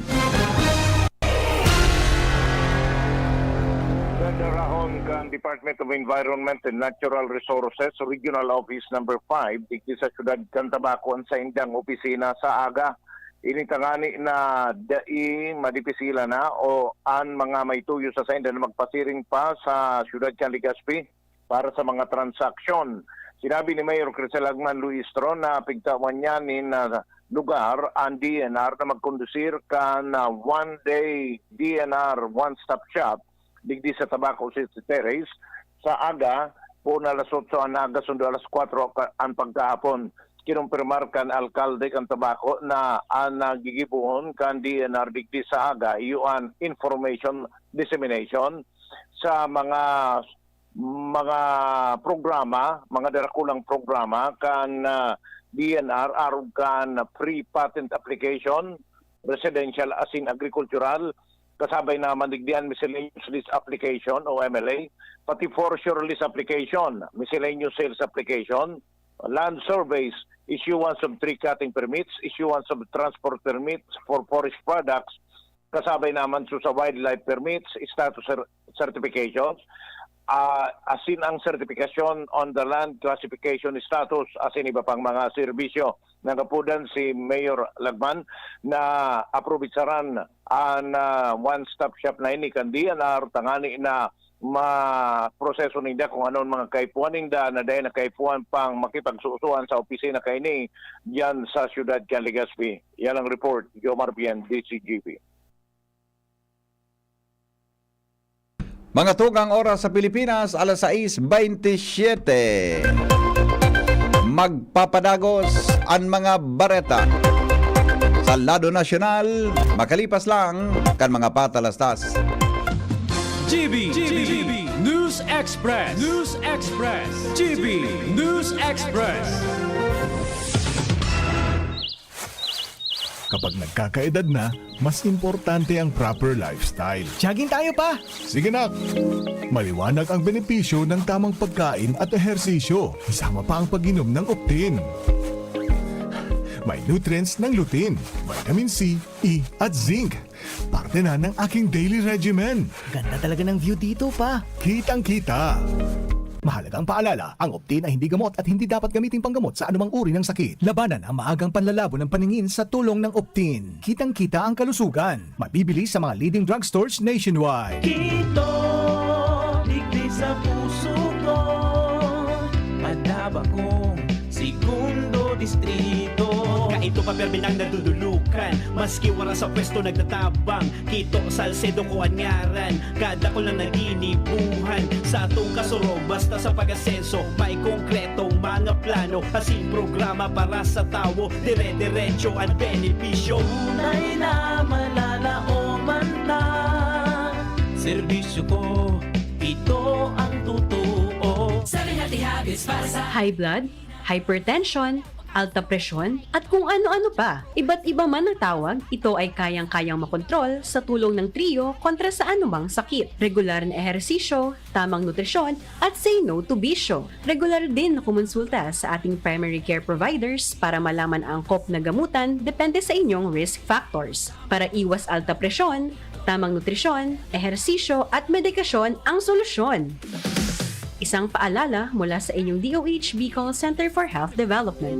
Ganda rahon kan Department of Environment and Natural Resources Regional Office Number five digdi sa siyudad kan Tabaco an saindang opisina sa aga. Ini tangani na dai madipisilan na o an mga may tuyo sa sainda na magpasiring pa sa siyudad kan Legazpi para sa mga transaksyon. Sinabi ni Mayor Crisel Agman Luistro na pigtawan niya nin, ah, lugar an D E N R na magkondusir kan, ah, one-day D E N R one-stop shop digdi sa Tabaco City Terrace sa aga, poon alas otso an aga, sundo alas kwatro ka-, an pagkahapon. Kinumpirmar kan alkalde kan Tabaco na an nagigibohon kan D E N R digdi sa aga iyo an information dissemination sa mga, mga programa, mga darakulang programa kan, ah, D E N R arog kan free patent application, residential asin agrikultural, kasabay na man digdi an miscellaneous lease application o M L A, pati forfeiture lease application, miscellaneous sales application, land surveys, issuance of tree cutting permits, issuance of transport permits for forest products, kasabay na man sa wildlife permits, status cer-, certifications, ah, asin ang certification on the land classification status, asin iba pang mga serbisyo. Nagapudan si Mayor Lagman na aprobitsaran an, ah, one-stop shop na ini kan D E N R tangani na maproseso ninda kung anon mga kaipuhan ninda na dai na kaipuhan pang makipagsusuan sa opisina kaini diyan sa siyudad kan Legazpi. Yan ang report, Jomar Bien, D C G B. Mga tugang, oras sa Pilipinas, alas sais bentisiete. Magpapadagos an mga bareta sa lado nasyonal, makalipas lang kan mga patalastas. G B, G B, News Express, News Express, G B News Express. Kapag nagkakaedad na, mas importante ang proper lifestyle. Jogging tayo, pa! Sige, nak! Maliwanag ang benepisyo ng tamang pagkain at ehersisyo, kasama pa ang pag-inom ng Optin. May nutrients ng lutein, vitamin C, E at zinc. Parte na ng aking daily regimen. Ganda talaga ng view dito, pa. Kitang-kita. Mahalagang paalala, ang Optin ay hindi gamot at hindi dapat gamiting panggamot sa anumang uri ng sakit. Labanan ang maagang panlalabo ng paningin sa tulong ng Optin. Kitang-kita ang kalusugan. Mabibili sa mga leading drugstores nationwide. Kito, digdi sa puso ko, Madabakong Segundo Distrito. Kaito pa, permi nang nadudulog. Maski wara sa pwesto nagtatabang, Kito Salcedo ko an ngaran. Kadakul na naginibuhan sa atong kasurog. Basta sa pag-asenso, may konkretong mga plano, asin programa para sa tawo. Dire-diretso an benepisyo. Tunay na mananaoman ta. Serbisyo ko, ito ang totoo. Seven Healthy Habits para sa High blood, hypertension, alta presyon, at kung ano-ano pa. Iba't iba man ang tawag, ito ay kayang-kayang makontrol sa tulong ng Trio kontra sa anumang sakit. Regular na ehersisyo, tamang nutrisyon, at say no to bisyo. Regular din na kumonsulta sa ating primary care providers para malaman ang angkop na gamutan depende sa inyong risk factors. Para iwas alta presyon, tamang nutrisyon, ehersisyo at medikasyon ang solusyon. Isang paalala mula sa inyong D O H Bicol Center for Health Development.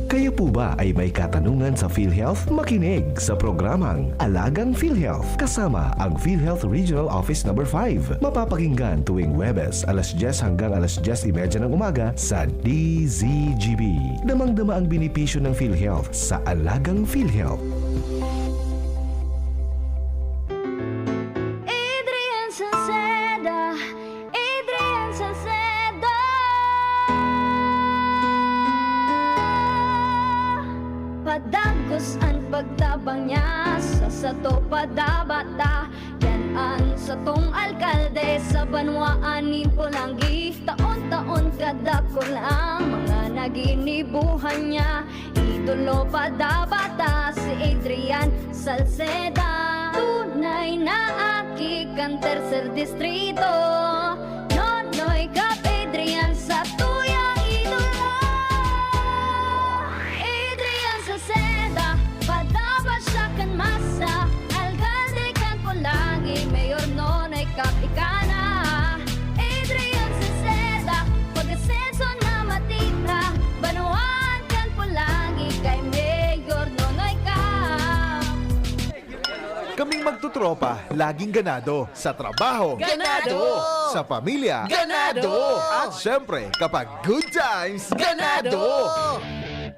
Kayo po ba ay may katanungan sa PhilHealth? Makinig sa programang Alagang PhilHealth kasama ang PhilHealth Regional Office Number five. Mapapakinggan tuwing Huwebes alas dyes hanggang alas dyes y media ng umaga sa D Z G B. Damang-dama ang benepisyo ng PhilHealth sa Alagang PhilHealth. Adrian Salceda, Adrian Salceda. Padagos an pagtabang niya sa sato padabata. Yan an satong alkalde sa banwaan nin Polangui. Taon-taon kadakul ang mga naginibuhan niya. Idolo padabata si Adrian Salceda. Tunay na aki kan Tercer Distrito. Nonoy Cap Adrian satuyang idolo. Adrian Salceda, padaba siya kan masa. Alkalde kan Polangui, Mayor Nonoy Cap ika na. Adrian Salceda, pag-asenso na matira. Banwaan kan Polangui kay Mayor Nonoy Cap. Kaming magtutropa, laging ganado. Sa trabaho. Ganado! Sa pamilya. Ganado! At syempre, kapag good times, ganado!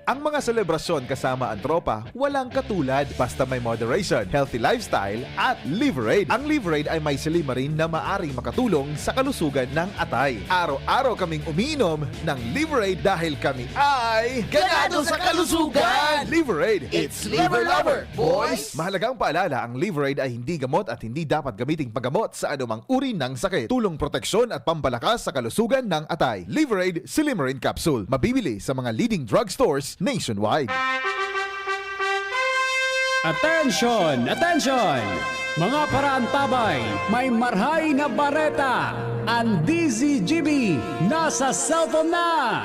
Ang mga selebrasyon kasama ang tropa, walang katulad. Basta may moderation, healthy lifestyle, at Liverade. Ang Liverade ay may silymarin na maaring makatulong sa kalusugan ng atay. Araw-araw kaming umiinom ng Liverade dahil kami ay Ganado sa kalusugan! Liverade! It's Liver Lover, boys! Mahalagang paalala, ang Liverade ay hindi gamot at hindi dapat gamiting panggamot sa anumang uri ng sakit. Tulong proteksyon at pampalakas sa kalusugan ng atay. Liverade Silymarin Capsule. Mabibili sa mga leading drugstores nationwide. Attention! Attention! Mga paraantabay, may marhay na bareta! Ang D Z G B nasa cellphone na!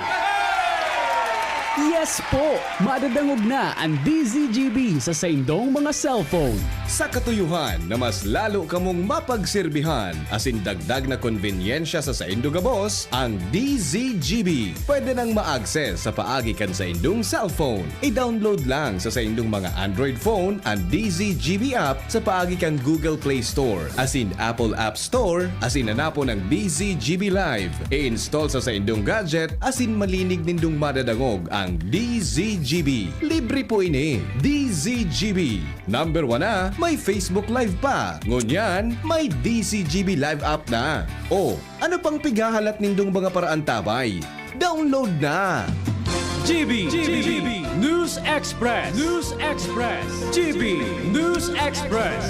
Yes po! Madadangog na ang D Z G B sa saindong mga cellphone. Sa katuyohan na mas lalo kamong mapagserbihan asin dagdag na konbenyensya sa saindo gabos, ang D Z G B pwede nang ma-access sa paagi kan saindong cellphone. I-download lang sa saindong mga Android phone an D Z G B app sa paagi kan Google Play Store asin Apple App Store asin hanapon ang D Z G B Live. I-install sa saindong gadget asin malinig nindong madadangog ang D Z G B. Libre po ini. D Z G B. Number one na, may Facebook Live pa. Ngunyan, may D Z G B Live app na. O, ano pang pighahalat nindong mga paraantabay? Download na! G B, G B, News Express, News Express, G B, News Express.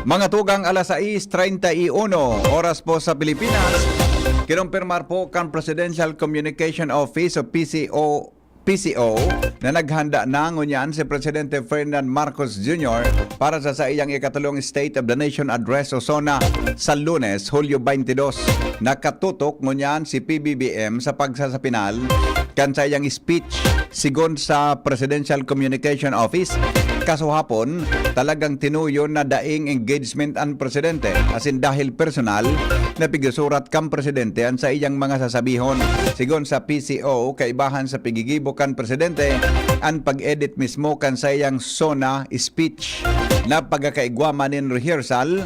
Mga tugang, alas sais treinta y uno, oras po sa Pilipinas. Kinumpirmar po kan Presidential Communication Office o P C O, P C O, na naghanda na ngunyan si Presidente Ferdinand Marcos Junior para sa saiyang ikatulong State of the Nation Address o SONA sa Lunes, Hulyo twenty-two. Nakatutok ngunyan si P B B M sa pagsasapinal kan saiyang speech. Sigon sa Presidential Communication Office, kasuhapon, talagang tinuyon na daing engagement an presidente, asin dahil personal, na pigsusurat kan presidente an saiyang mga sasabihon. Sigon sa P C O, kaibahan sa pigigibo kan presidente an pag-edit mismo kan saiyang SONA speech na pagkakaigwa man nin rehearsal,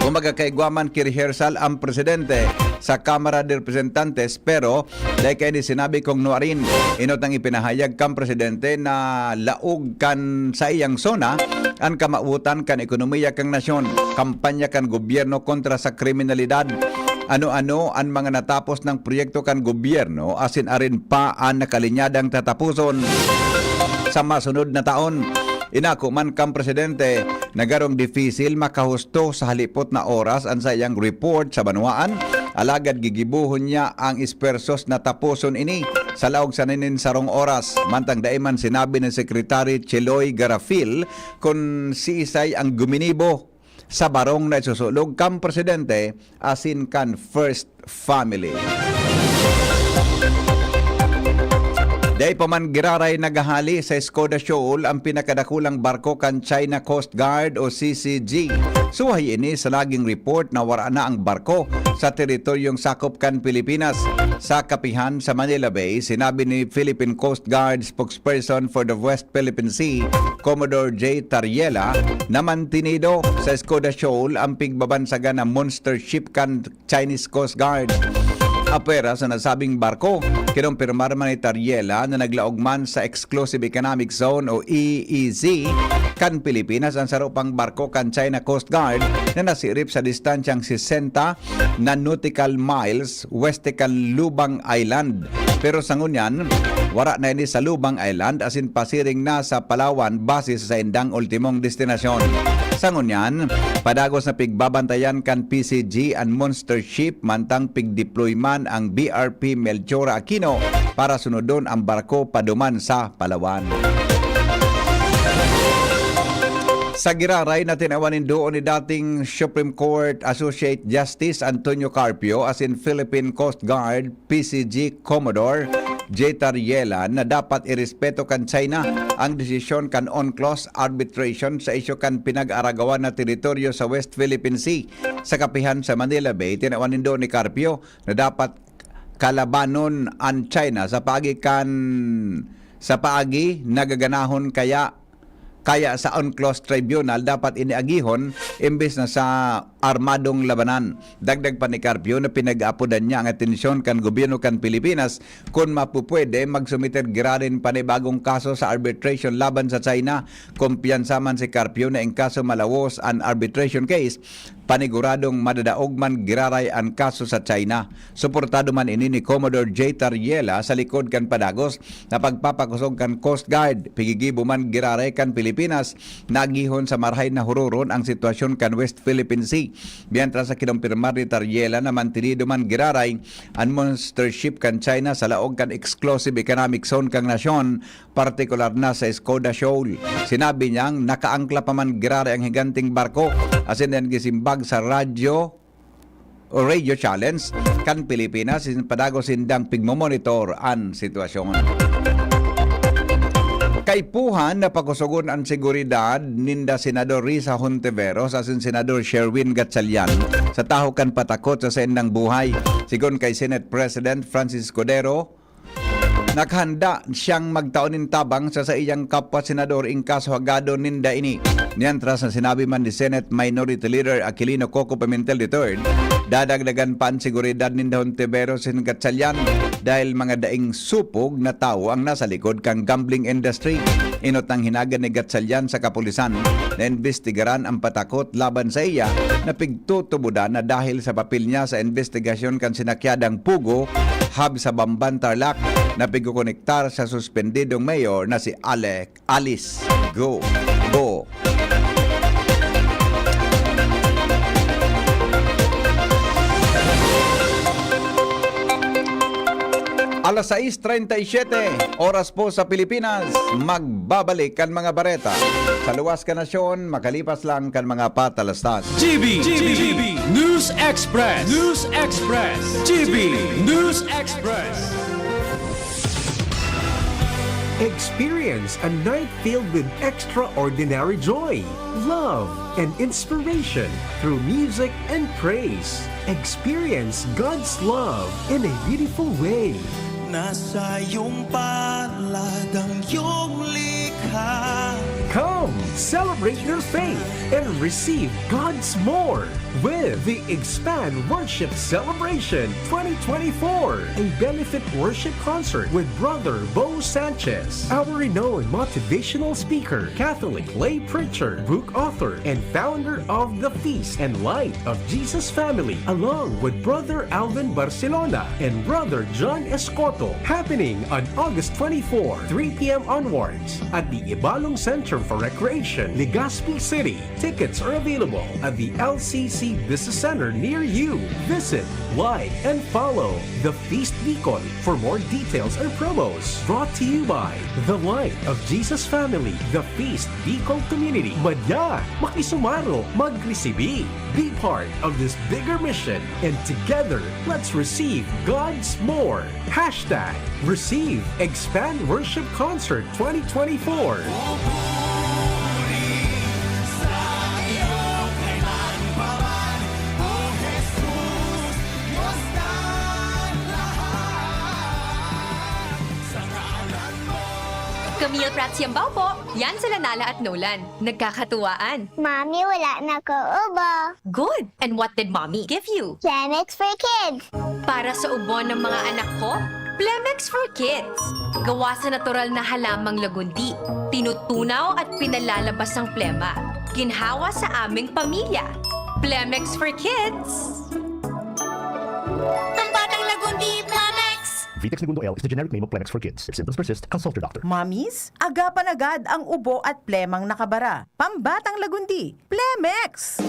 Kumbaga, kaigwa man ki-rehearsal ang presidente sa Kamara de Representantes, pero dai kaini sinabi kung nuarin. Inot ang ipinahayag kan presidente na laog kan saiyang SONA an kamawotan kan ekonomiya kan nasyon, kampanya kan gobyerno kontra sa kriminalidad. Ano-ano an mga natapos nang proyekto kan gobyerno asin arin pa an nakalinyadang tataposon sa masunod na taon. Inako man kan presidente na garong dipisil makahusto sa halipot na oras an saiyang report sa banwaan, alagad gigibohon niya ang espuwersos na taposon ini sa laog sana nin sarong oras. Mantang dai man sinabi ni Secretary Cheloy Garafil kun siisay ang guminibo sa barong na isusulog kan presidente asin kan First Family. Dai pa man giraray naghahali sa Skoda Shoal ang pinakadakulang barko kan China Coast Guard o C C G. Suhay ini sa naging report na wara na ang barko sa teritoryong sakop kan Pilipinas. Sa kapihan sa Manila Bay, sinabi ni Philippine Coast Guard spokesperson for the West Philippine Sea, Commodore J Tariela, na mantinido sa Skoda Shoal ang pigbabansagan na monster ship kan Chinese Coast Guard. Apwera sa nasabing barko, kinumpirmar man ni Tariela na naglaog man sa Exclusive Economic Zone o E E Z kan Pilipinas ang saro pang barko kan China Coast Guard na nasirip sa distansyang sesenta na nautical miles west kan Lubang Island. Pero sa ngunyan, wara na ini sa Lubang Island asin pasiring na sa Palawan base sa saindang ultimong destinasyon. Sa ngunyan, padagos na pigbabantayan kan P C G an monster ship mantang pigdeploy man ang B R P Melchora Aquino para sunodon ang barko paduman sa Palawan. Sa giraray na tinawan nin duo ni dating Supreme Court Associate Justice Antonio Carpio asin Philippine Coast Guard P C G Commodore J Tariela na dapat irespeto kan China ang desisyon kan UNCLOS arbitration sa isyu kan pinag-aragawan na teritoryo sa West Philippine Sea. Sa kapihan sa Manila Bay, tinawan nin duo ni Carpio na dapat kalabanon an China sa paagi kan, sa paagi na gaganahon kaya, kaya sa UNCLOS Tribunal dapat ini agihon imbes na sa armadong labanan. Dagdag pa ni Carpio na pinag-aapodan niya ang atensyon kan gobyerno kan Pilipinas kun mapupwede magsumiter giraray nin panibagong kaso sa arbitration laban sa China. Kumpiyansa man si Carpio na in kaso malawos an arbitration case, paniguradong madadaog man giraray an kaso sa China. Suportado man ini ni Commodore J Tariela sa likod kan padagos na pagpapakosog kan Coast Guard. Pigigibo man giraray kan Pilipinas na agihon sa marahay na huroron ang sitwasyon kan West Philippine Sea. Mientras sa kinumpirmar ni Tariela na mantinido man giraray an monster ship kan China sa laog kan Exclusive Economic Zone kan nasyon, partikular na sa Skoda Shoal. Sinabi niyang nakaangkla pa man giraray ang higanting barko asin yan gisimbag sa radyo o Radio Challenge kan Pilipinas, sin padagos sindang pigmomonitor an sitwasyon. Kaipuhan na pakusogon an seguridad ninda Senador Risa Hontiveros asin Senador Sherwin Gatchalian sa tahaw kan patakot sa saindang buhay. Sigon kay Senate President Francis Escudero, naghanda siyang magtao nin tabang sa saiyang kapwa senador in kaso hagadon ninda ini. Mientras na sinabi man ni Senate Minority Leader Aquilino Coco Pimentel the third, dadagdagan pa an seguridad ninda Hontiveros asin Gatchalian dahil mga daing supog na tawo ang nasa likod kan gambling industry. Inot ang hinaga ni Gatchalian sa kapulisan na imbestigaran ang patakot laban sa iya na pigtutubodan na dahil sa papel niya sa imbestigasyon kan sinakyadang Pugo hub sa Bamban, Tarlac, na pigkokonektar sa suspendidong mayor na si Alec Alice Go. Go. Alas sais treinta y siete, oras po sa Pilipinas. Magbabalik kan mga bareta sa luwas kan nasyon, makalipas lang kan mga patalastas. G B, G B, News Express, News Express, G B, News Express. Experience a night filled with extraordinary joy, love, and inspiration through music and praise. Experience God's love in a beautiful way. Nasa iyong palad ang iyong likha. Come, celebrate your faith and receive God's more with the Expand Worship Celebration twenty twenty-four, a benefit worship concert with Brother Bo Sanchez, our renowned motivational speaker, Catholic lay preacher, book author, and founder of The Feast and Light of Jesus Family, along with Brother Alvin Barcelona and Brother John Escoto, happening on August twenty-four, three p m onwards, at the Ibalong Center for Recreation, Legazpi City. Tickets are available at the L C C Business Center near you. Visit, like, and follow The Feast Bicol for more details and promos. Brought to you by The Light of Jesus Family, The Feast Bicol Community. Madya, makisumaro, magresibi. Be part of this bigger mission, and together, let's receive God's more. Hashtag Receive Expand Worship Concert twenty twenty-four. Camille Prats Yambao po. Yan sila Nala at Nolan. Nagkakatuwaan. Mami, wala na ko ubo. Good! And what did Mommy give you? Plemex for Kids. Para sa ubo ng mga anak ko, Plemex for Kids. Gawa sa natural na halamang lagundi. Tinutunaw at pinalalabas ang plema. Ginhawa sa aming pamilya. Plemex for Kids. Pambatang Lagundi, Plemex! Vitex Negundo L is the generic name of Plemex for Kids. If symptoms persist, consult your doctor. Mommies, agapan agad ang ubo at plemang nakabara. Pambatang Lagundi, Plemex!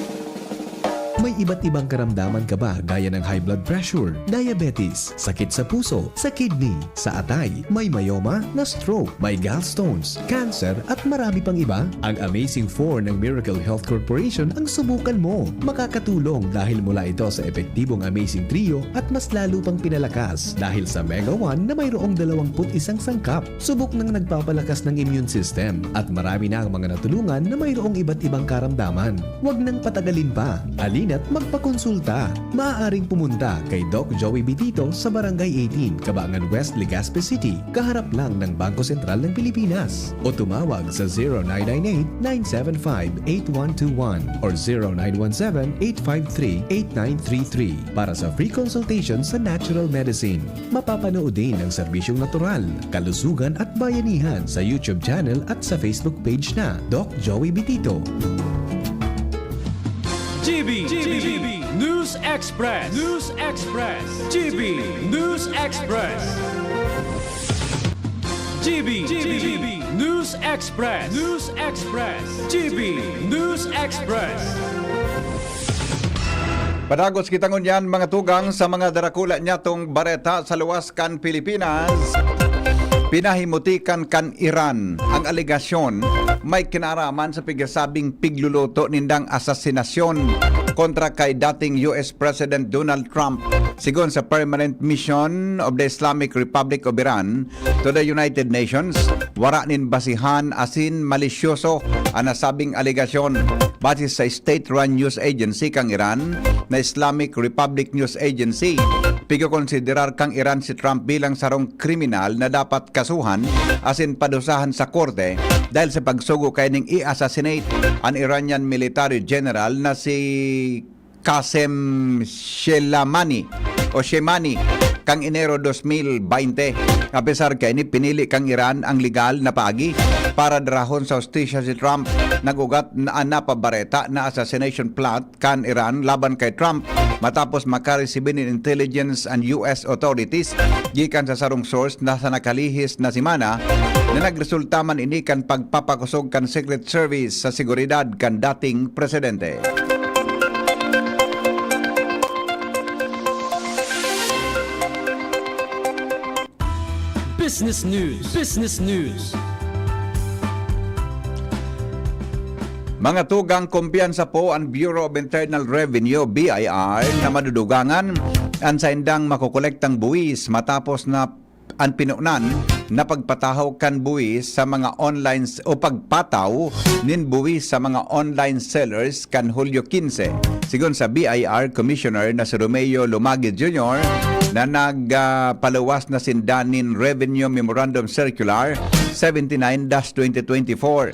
May iba't ibang karamdaman ka ba gaya ng high blood pressure, diabetes, sakit sa puso, sa kidney, sa atay, may myoma, na stroke, may gallstones, cancer at marami pang iba? Ang Amazing four ng Miracle Health Corporation ang subukan mo. Makakatulong dahil mula ito sa epektibong Amazing Trio at mas lalo pang pinalakas dahil sa Mega one na mayroong dalawang put isang sangkap. Subok nang nagpapalakas ng immune system at marami na ang mga natulungan na mayroong iba't ibang karamdaman. Huwag nang patagalin pa. Halina't magpakonsulta. Maaaring pumunta kay Doc Joey Bitito sa Barangay eighteen, Kabangan West, Legazpi City, kaharap lang ng Bangko Sentral ng Pilipinas. O tumawag sa zero nine nine eight, nine seven five, eight one two one or zero nine one seven, eight five three, eight nine three three para sa free consultation sa natural medicine. Mapapanood din ang serbisyong natural, kalusugan at bayanihan sa YouTube channel at sa Facebook page na Doc Joey Bitito. G B, G B, News Express, News Express, G B, News Express. G B, G B, News Express, News Express, G B, News Express. Padagos kita ngunyan, mga tugang, sa mga darakula nyatong bareta sa luwas kan Pilipinas. Pinahimutikan kan Iran ang alegasyon may kinaraman sa pigasabing pigluluto nindang asasinasyon kontra kay dating U S President Donald Trump. Sigon sa Permanent Mission of the Islamic Republic of Iran to the United Nations, wara nin basihan asin malisyoso an nasabing alegasyon. Base sa state-run news agency kan Iran na Islamic Republic News Agency, pigkokonsiderar kan Iran si Trump bilang sarong kriminal na dapat kasuhan asin padusahan sa korte dahil sa pagsugo kaining i-assassinate an Iranian military general na si Qasem Soleimani o Soleimani kan Enero dos mil baynte. Apesar kaini, pinili kan Iran ang legal na paagi para darahon sa hustisya si Trump. Nag-ugat na an napabareta na assassination plot kan Iran laban kay Trump matapos makaresibi nin intelligence an U S authorities gikan sa sarong source na sa nakalihis na semana na nagresulta man ini kan pagpapakosog kan Secret Service sa seguridad kan dating presidente. Business News. Business News. Mga tugang, kumpiyansa po an Bureau of Internal Revenue, B I R, na madudugangan an saindang makokolektang buwis matapos na an pinunan na pagpatahaw kan buwis sa mga online s- o pagpataw nin buwis sa mga online sellers kan Hulyo quince. Sigon sa B I R Commissioner na si Romeo Lumagi Junior na nagpaluwas na sinda nin Revenue Memorandum Circular seventy-nine dash twenty twenty-four.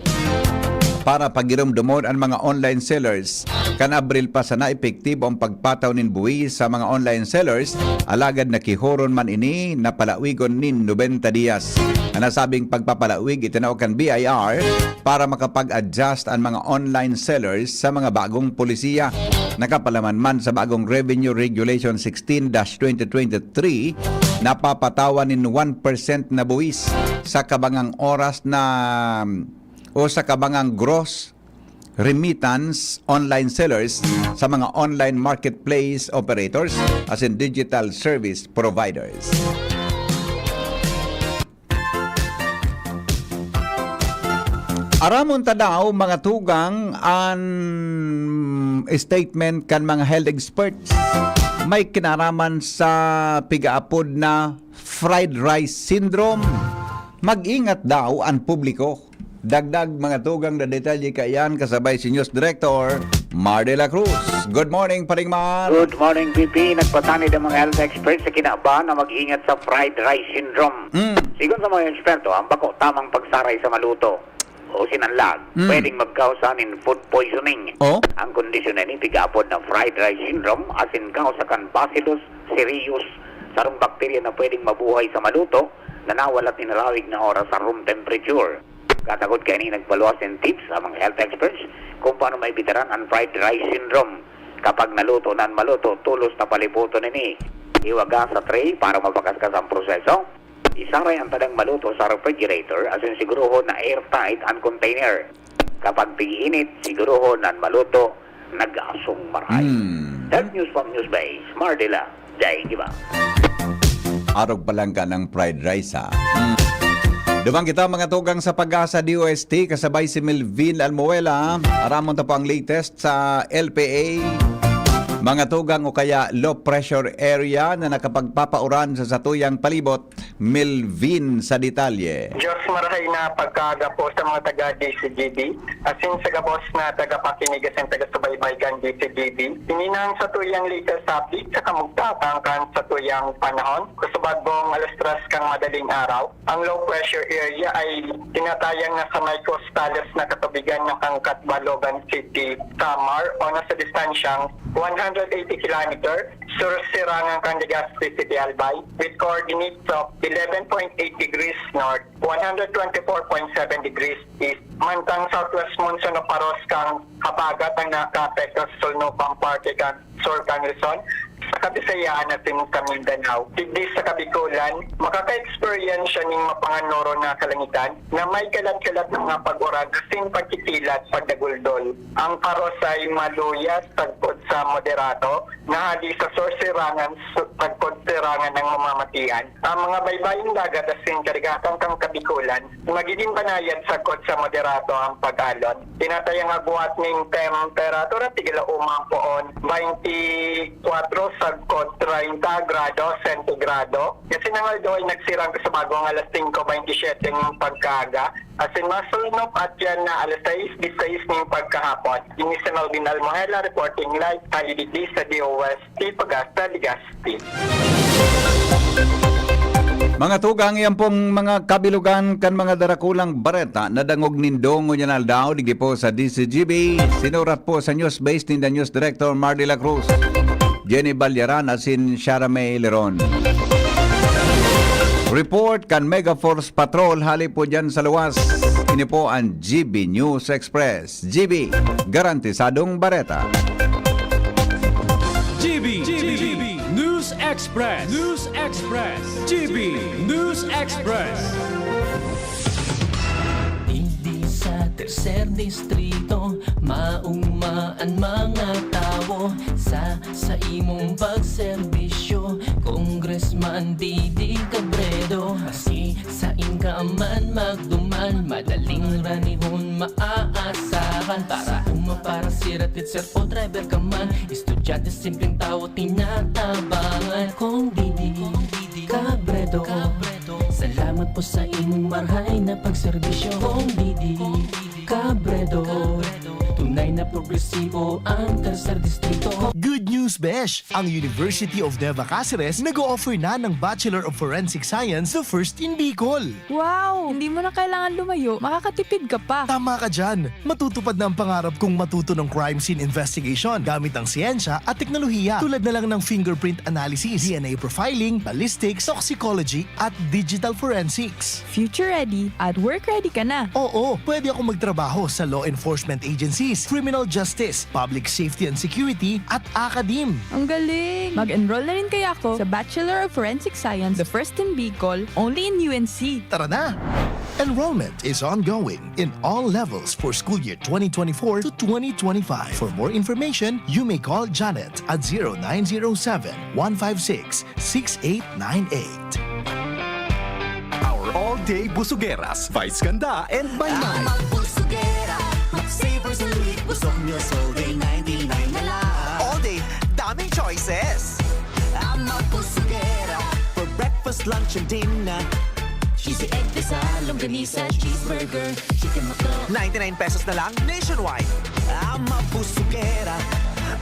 para pagiromdomon an mga online sellers. Kan Abril pa sana epektibo ang pagpataw nin buwis sa mga online sellers, alagad nakihoron man ini na palawigon nin nobenta dias. An nasabing pagpapalawig itinao kan B I R para makapag-adjust an mga online sellers sa mga bagong polisiya. Nakapalaman man sa bagong Revenue Regulation sixteen dash twenty twenty-three, napapatawan nin one percent na buwis sa kabangang oras na o sa kabangang gross remittance online sellers sa mga online marketplace operators asin digital service providers. Aramon ta daw, mga tugang, an statement kan mga health experts may kinaraman sa pigaapod na fried rice syndrome. Mag-ingat daw an publiko. Dagdag mga tugang na detalye kaiyan kasabay si News Director Mar de la Cruz. Good morning, Paring Mar. Good morning, P P. Nagpatanid ang mga health experts sa kinabahan na mag-ingat sa fried rice syndrome. Mm. Sigon sa mga eksperto, ang bako tamang pagsaray sa maluto o sinanlag, Mm. pwedeng magkausa nin food poisoning. Oh? Ang kondisyon na ini, tigapod na fried rice syndrome, asin kausa kan Bacillus cereus, sarong bakterya na pwedeng mabuhay sa maluto na nawalat nin rawig na oras sa room temperature. Katakod kaini, nagpaluwas nin tips ang mga health experts kung paano maibitaran ang fried rice syndrome. Kapag naluto na ang maluto, tolos na palipoton ini. Iwaga sa tray para mapakaskas ang proseso. Isaray ang tadang maluto sa refrigerator asin siguruhon na airtight ang container. Kapag tig-init, siguruhon na an maluto nag-asong maray. Hmm. Health News from Newsbase, Mardila, Jai Giba. Arog pa lang ka ng fried rice, ha? Hmm. Duman kita, mga tugang, sa Pag-asa D O S T, kasabay si Melvin Almuela. Aramon ta po ang latest sa L P A, mga tugang, o kaya low pressure area na nakapagpapauran sa satuyang palibot. Melvin sa detalye. Diyos marahay na pagkaaga po sa mga taga D C G B, asin sa gabos na tagapakinig asin taga-subaybay kan D C G B. Ini na ang satuyang latest update sa kamugtakan kan satuyang panahon. Kusubag pong alas tres kan madaling araw, ang low pressure area ay tinatayang nasa may costales na katubigan na kan Catbalogan City, Samar, o nasa distansyang one hundred eighty kilometer sur-sirangan kan Legazpi City, Albay, with coordinates of eleven point eight degrees north, one hundred twenty-four point seven degrees east. Mantang southwest monsoon o paros kan habagat ang nakaapekto sa sulnupang parte kan sur kan Luzon, sa Kabisayaan asin sa Mindanao. Digdi sa Kabikulan, makaka-experience siya nin mapanganoro na kalangitan na may kalat-kalat na mga pag-uran asin pagkikilat, pagdaguldol. Ang paros ay maluya sagkod sa moderato, na hali sa sur-sirangan, su-, sagkod sirangan ng mamamatian. Ang mga baybayong dagat asin karigatan kan Kabikulan, magigin banayad sagkod sa moderato ang pag-alon. Tinatayang agwat nin temperatura, tigila uma poon, twenty-four sagkod treinta grado sentigrado. Kasi ng aldo ay nagsirang sa bagong alas singko bentisiete ng pagkaaga. Asin masulnop at yan na alas sais disais nin pagkahapon. Ini si Melvin Almohela reporting live hali digdi sa D O S T Pagasta, Legazpi. Mga tugang, iyan pong mga kabilugan kan mga darakulang bareta na dangog nindo ngunyan aldaw digdi po sa D C G B. Sinurat po sa Newsbase ninda News Director Mar de la Cruz, Jenny Balyaran asin Shara May Leron. Report kan Megaforce Patrol hali po dyan sa luwas. Ini po ang G B News Express. G B, garantisadong bareta. G B, G B, News Express, News Express, G B News Express. Digdi sa Tercer Distrito, mauma an mga tawo sa saimong pagserbisyo, Congressman Didi Cabredo. Maski sain ka man magduman, madaling ranihon maaasahan. Para uma, para sira, teacher o driver ka man, estudyante, simpleng tawo, tinatabangan. Kong Didi Cabredo, salamat po sa imong marahay na pagserbisyo. Kong Didi Cabredo, Tunay na progresibo ang tercer distrito. Good news, besh! Ang University of Nueva Cáceres nag-o-offer na ng Bachelor of Forensic Science the first in Bicol. Wow! Hindi mo na kailangan lumayo, makakatipid ka pa. Tama ka dyan! Matutupad na ang pangarap kong matuto ng crime scene investigation gamit ang siyensya at teknolohiya, tulad na lang ng fingerprint analysis, D N A profiling, ballistics, toxicology, at digital forensics. Future ready at work ready ka na. Oo, pwede akong magtrabaho sa law enforcement agencies, criminal justice, public safety and security, at academe. Ang galing! Mag-enroll na rin kaya ako sa Bachelor of Forensic Science, the first in Bicol, only in U N C. Tara na! Enrollment is ongoing in all levels for school year twenty twenty-four to twenty twenty-five. For more information, you may call Janet at zero nine zero seven, one five six, six eight nine eight. Our all-day busugeras, Vice Ganda and Maymay. Ang mga busugera, mag-savers ulit, busog meals all day, ninety-nine na lang. All day, daming choices. Ang mga busugera, for breakfast, lunch, and dinner. Cheesy egg, pizza, longganisa, cheeseburger, chicken McDo. Ninety-nine pesos na lang nationwide. Ang mga busugera,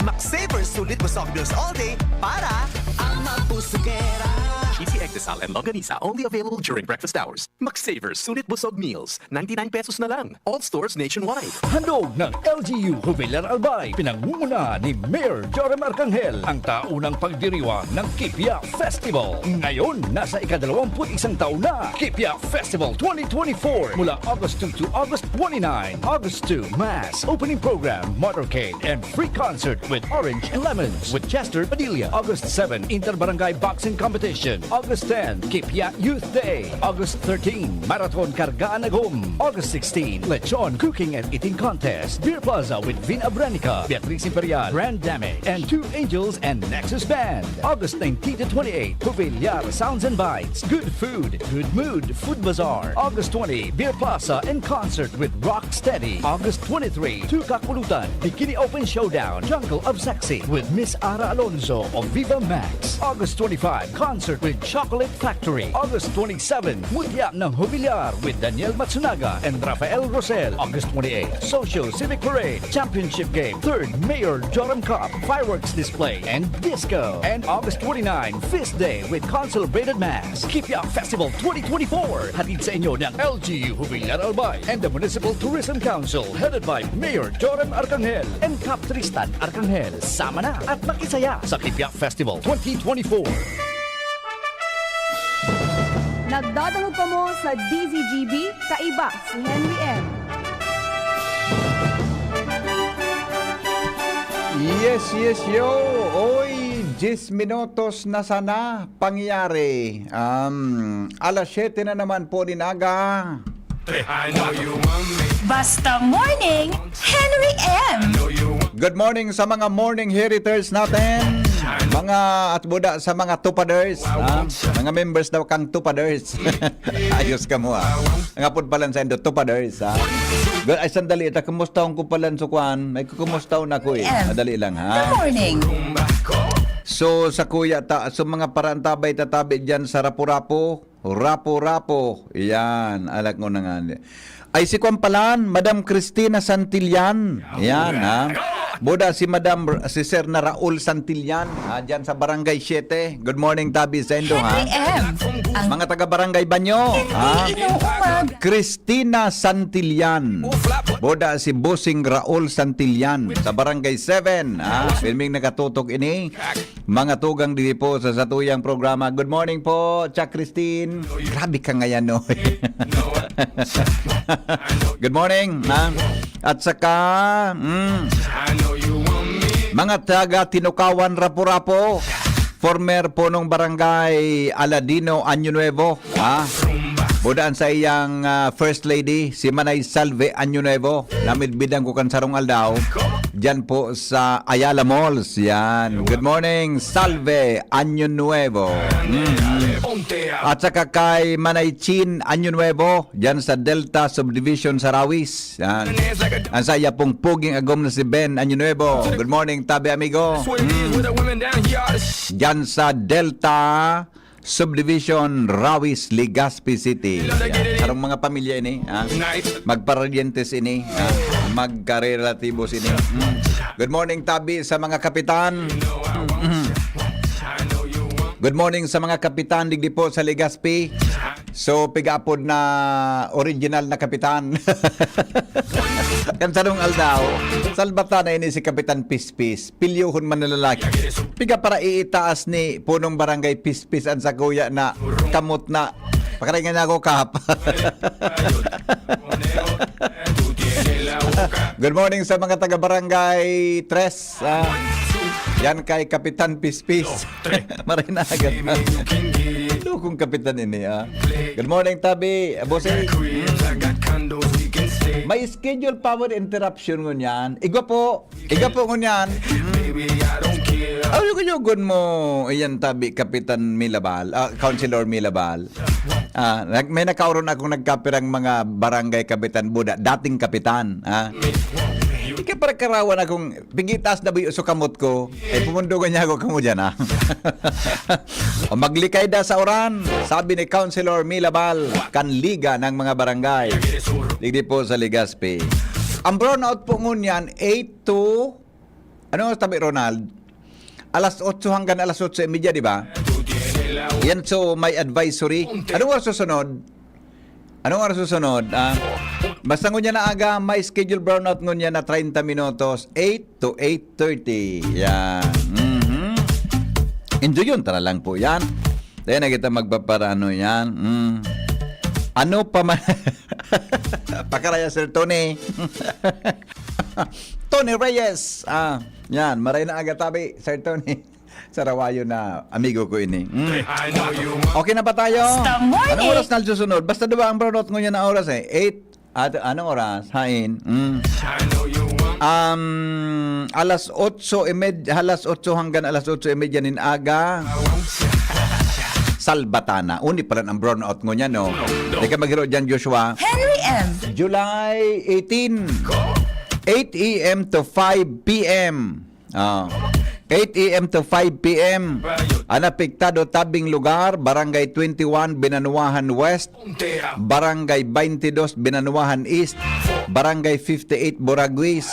mag-savers ulit, busog meals all day para ang mga busugera. Cheesy egg, pizza, and longganisa only available during breakfast hours. Mag-savers ulit, busog meals, ninety-nine pesos na lang. All stores nationwide. Handog ng L G U Jubilar Albay, pinangunguna ni Mayor Joram Arcangel, ang taunang pagdiriwang ng Kipia Festival. Ngayon, nasa ikadalawamput isang taon na, Kipia Festival twenty twenty-four, mula August two to August twenty-nine. August two, Mass, opening program, motorcade, and free concert with Orange and Lemons with Chester Padilla. August seven, Interbarangay Boxing Competition. August ten, Kipia Youth Day. August thirteen, Marathon Kargaan Agom. August sixteen, Lechon Cooking and Eating Contest. Beer Plaza with Vin Abranica, Beatriz Imperial, Grand Dame, and Two Angels and Nexus Band. August nineteen to twenty-eight, Jubilar Sounds and Bites. Good food, good mood, food bazaar. August twenty, Beer Plaza and concert with Rock Steady. August twenty-three, Tukak Pulutan, Bikini Open Showdown, Jungle of Sexy with Miss Ara Alonso of Viva Max. August twenty-five, concert with Chocolate Factory. August twenty-seven, Mutya ng Jubilar with Daniel Matsunaga and Rafael Rosel. August twenty-eight, Social Civic Parade, Championship Game, third Mayor Joram Cup, fireworks display, and disco. And August twenty-nine, Feast Day with Consul Braided Mass. Kipia Festival twenty twenty-four, hatid sa inyo ng L G U Jubilar Albay and the Municipal Tourism Council, headed by Mayor Joram Arcangel and Cap Tristan Arcangel. Sama na at makisaya sa Kipia Festival twenty twenty-four. Nagdadangog kamo sa D Z G B, kaiba si Henry M. Yes, yes, yo! Oy, diyes minutos na sana pangyari. Um, alas siyete na naman po nin aga. Basta Morning, Henry M. Good morning sa mga morning heriters natin. Mga at buda sa mga tupaders, ha? Mga members daw kang tupaders. Ayos kamo, ha? Ang apod palan sa indo, tupaders, ha? Good, ay, sandali, ta, kumusta ang kupalan, sukuan? May kukumusta na ko, eh. M. Madali lang, ha? Good morning. So, sa kuya ta, so mga parantabay tatabi dyan sa Rapu-Rapu, Rapu-Rapu. Yan, alak mo na nga. Ay, si Kwan palan, Madam Cristina Santillan. Yan, ha? Boda si Madam, si Sir na Raul Santillan, ha? Dyan sa Barangay Siete. Good morning, tabi sa indo, ha? Henry M. Ang Mga taga Barangay Banyo, ha? Inuumag. Cristina Santillan. Boda si Bossing Raul Santillan sa Barangay Seven, ha? Filming nakatutok ini. Mga tugang diri po sa satuyang programa. Good morning po, Chuck Christine. Grabe ka ngayon, no? Good morning, ha? At saka, mm, mga taga Tinukawan, Rapu-Rapu, former punong barangay Aladino, Año Nuevo, ha? Budaan sa iyang, ah, First Lady, si Manay Salve Año Nuevo. Namidbidan ko kan sarong aldaw. Diyan po sa Ayala Malls. Yan. Good morning, Salve Año Nuevo. Mm. At saka kay Manay Chin Año Nuevo, diyan sa Delta Subdivision sa Rawis. Yan. Ang saya pong puging agom na si Ben Año Nuevo. Good morning, tabi amigo. Diyan sa Delta Subdivision, Rawis, Legazpi City. Yan. Sarong mga pamilya ini, ha? Magparadientes ini, ha? Magkarelativos ini. Mm. Good morning, tabi sa mga kapitan. Mm. Good morning sa mga kapitan digdi po sa Legazpi. So, pigaapod na original na kapitan. Kan sarong aldaw, salbata na ini si Kapitan Pispis. Pilyohon man na lalaki. Piga para iitaas ni punong barangay Pispis an sakuya na kamot na. Pakaringan niya ako, Kap. Good morning sa mga taga Barangay Tres. Ah, yan kay Kapitan Pispis. Marinagan. Lukong kapitan ini, ah. Good morning, tabi. Bossing. May schedule power interruption ngunyan. Igwa po. Igwa po ngunyan. Aw, yugon mo. Iyan, tabi, Kapitan Milabal. Ah, Councilor Milabal. Ah, nag-, may nakauron akong nagkapirang mga barangay kapitan buda. Dating kapitan. Ah. Ika para karawan akong pigitas na buyo sa kamot ko. Eh, pumundogan niya ako kamo dyan, ah. O maglikay da sa uran, sabi ni Councilor Milabal, kan Liga ng mga Barangay. Digdi po sa Legazpi. Ang brownout po ngunyan, eight to, ano oras tabi, Ronald? Alas otso hanggang alas otso y media, di ba? Yan, so may advisory. Anong oras susunod? Anong oras susunod? Ah, basta ngunyan na aga, may schedule brownout ngunyan na treinta minutos, eight to eight thirty. Yan. Mhm. Enjoy yun, tara lang po yan. Tayo na kita magpaparano yan. Mm. Ano pa man? Pakaraya, Sir Tony. Tony Reyes. Ah, yan. Maray na aga tabi, Sir Tony. Sarawayo na amigo ko ini. Mm. Okay na ba tayo? Sa morning. Anong oras na susunod? Basta diba ang brownout ngunyan na oras eh? Eight. At anong oras? Hain. Mm. Um, alas otso y media, alas otso hanggang alas otso y media nin aga. Salbatana. Uni pala ang brownout ngunyan, no? Di ka maghiro dyan, Joshua. Henry M. July eighteen. Eight a m to five p m. Ah. Eight a m to five p m. Ang apektado, tabing lugar, Barangay twenty-one, Binanuahan West, Barangay twenty-two, Binanuahan East, Barangay fifty-eight, Buraguis,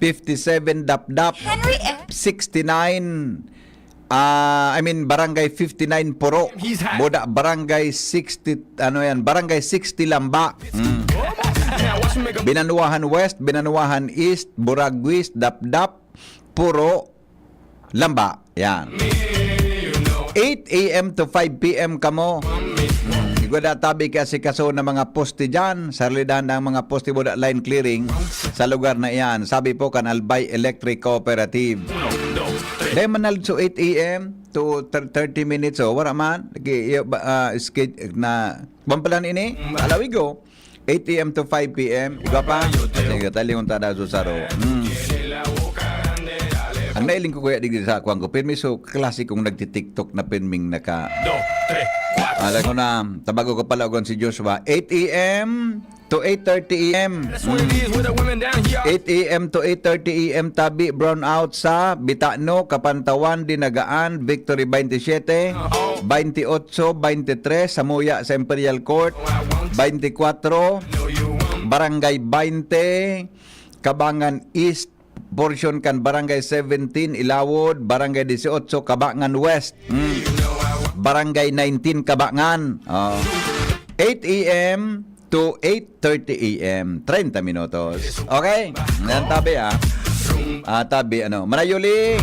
fifty-seven, Dapdap, Henry M. sixty-nine, ah, I mean, Barangay fifty-nine, Puro, Buda, Barangay sixty, ano yan, Barangay sixty, Lamba. Mm. Binanuahan West, Binanuahan East, Buraguis, Dapdap, Puro, Lamba. Yan. Eight a m to five p m kamo. Igwa da tabi kay asikaso na mga poste dyan. Sa realidad, ang mga poste buda line clearing sa lugar na iyan. Sabi po kan Albay Electric Cooperative. Dahil man nalso eight a m to thir-, thirty minutes, oh, wala man. Nag-, ah, skid-, na, bang pala ini? Alawigo. Eight a m to five p m. Igwa pa? Sige, talingon ta na sa saro. Hmm. Ang nailing ko, kuya, digdi sa akwang ko, pirmi so, klasikong nagti-TikTok na pirming naka-, Dos, tres, kwatro. Alam ko na, tabago ko pala, ugon si Joshua. Eight a m to eight thirty a m. That's what it is with the women down here. Eight a m to eight thirty a m, tabi, brownout sa Bitano, Kapantawan, Dinagaan, Victory twenty-seven, twenty-eight, twenty-three, Samuya sa Imperial Court, twenty-four, Barangay twenty, Kabangan East, portion kan Barangay seventeen, Ilawod, Barangay dieciocho, Kabangan West, mm, Barangay nineteen, Kabangan. Oh. Eight a m to eight thirty a m. Treinta minutos. Okay? Yan, tabi, ah. Ah, tabi, ano. Manayuli.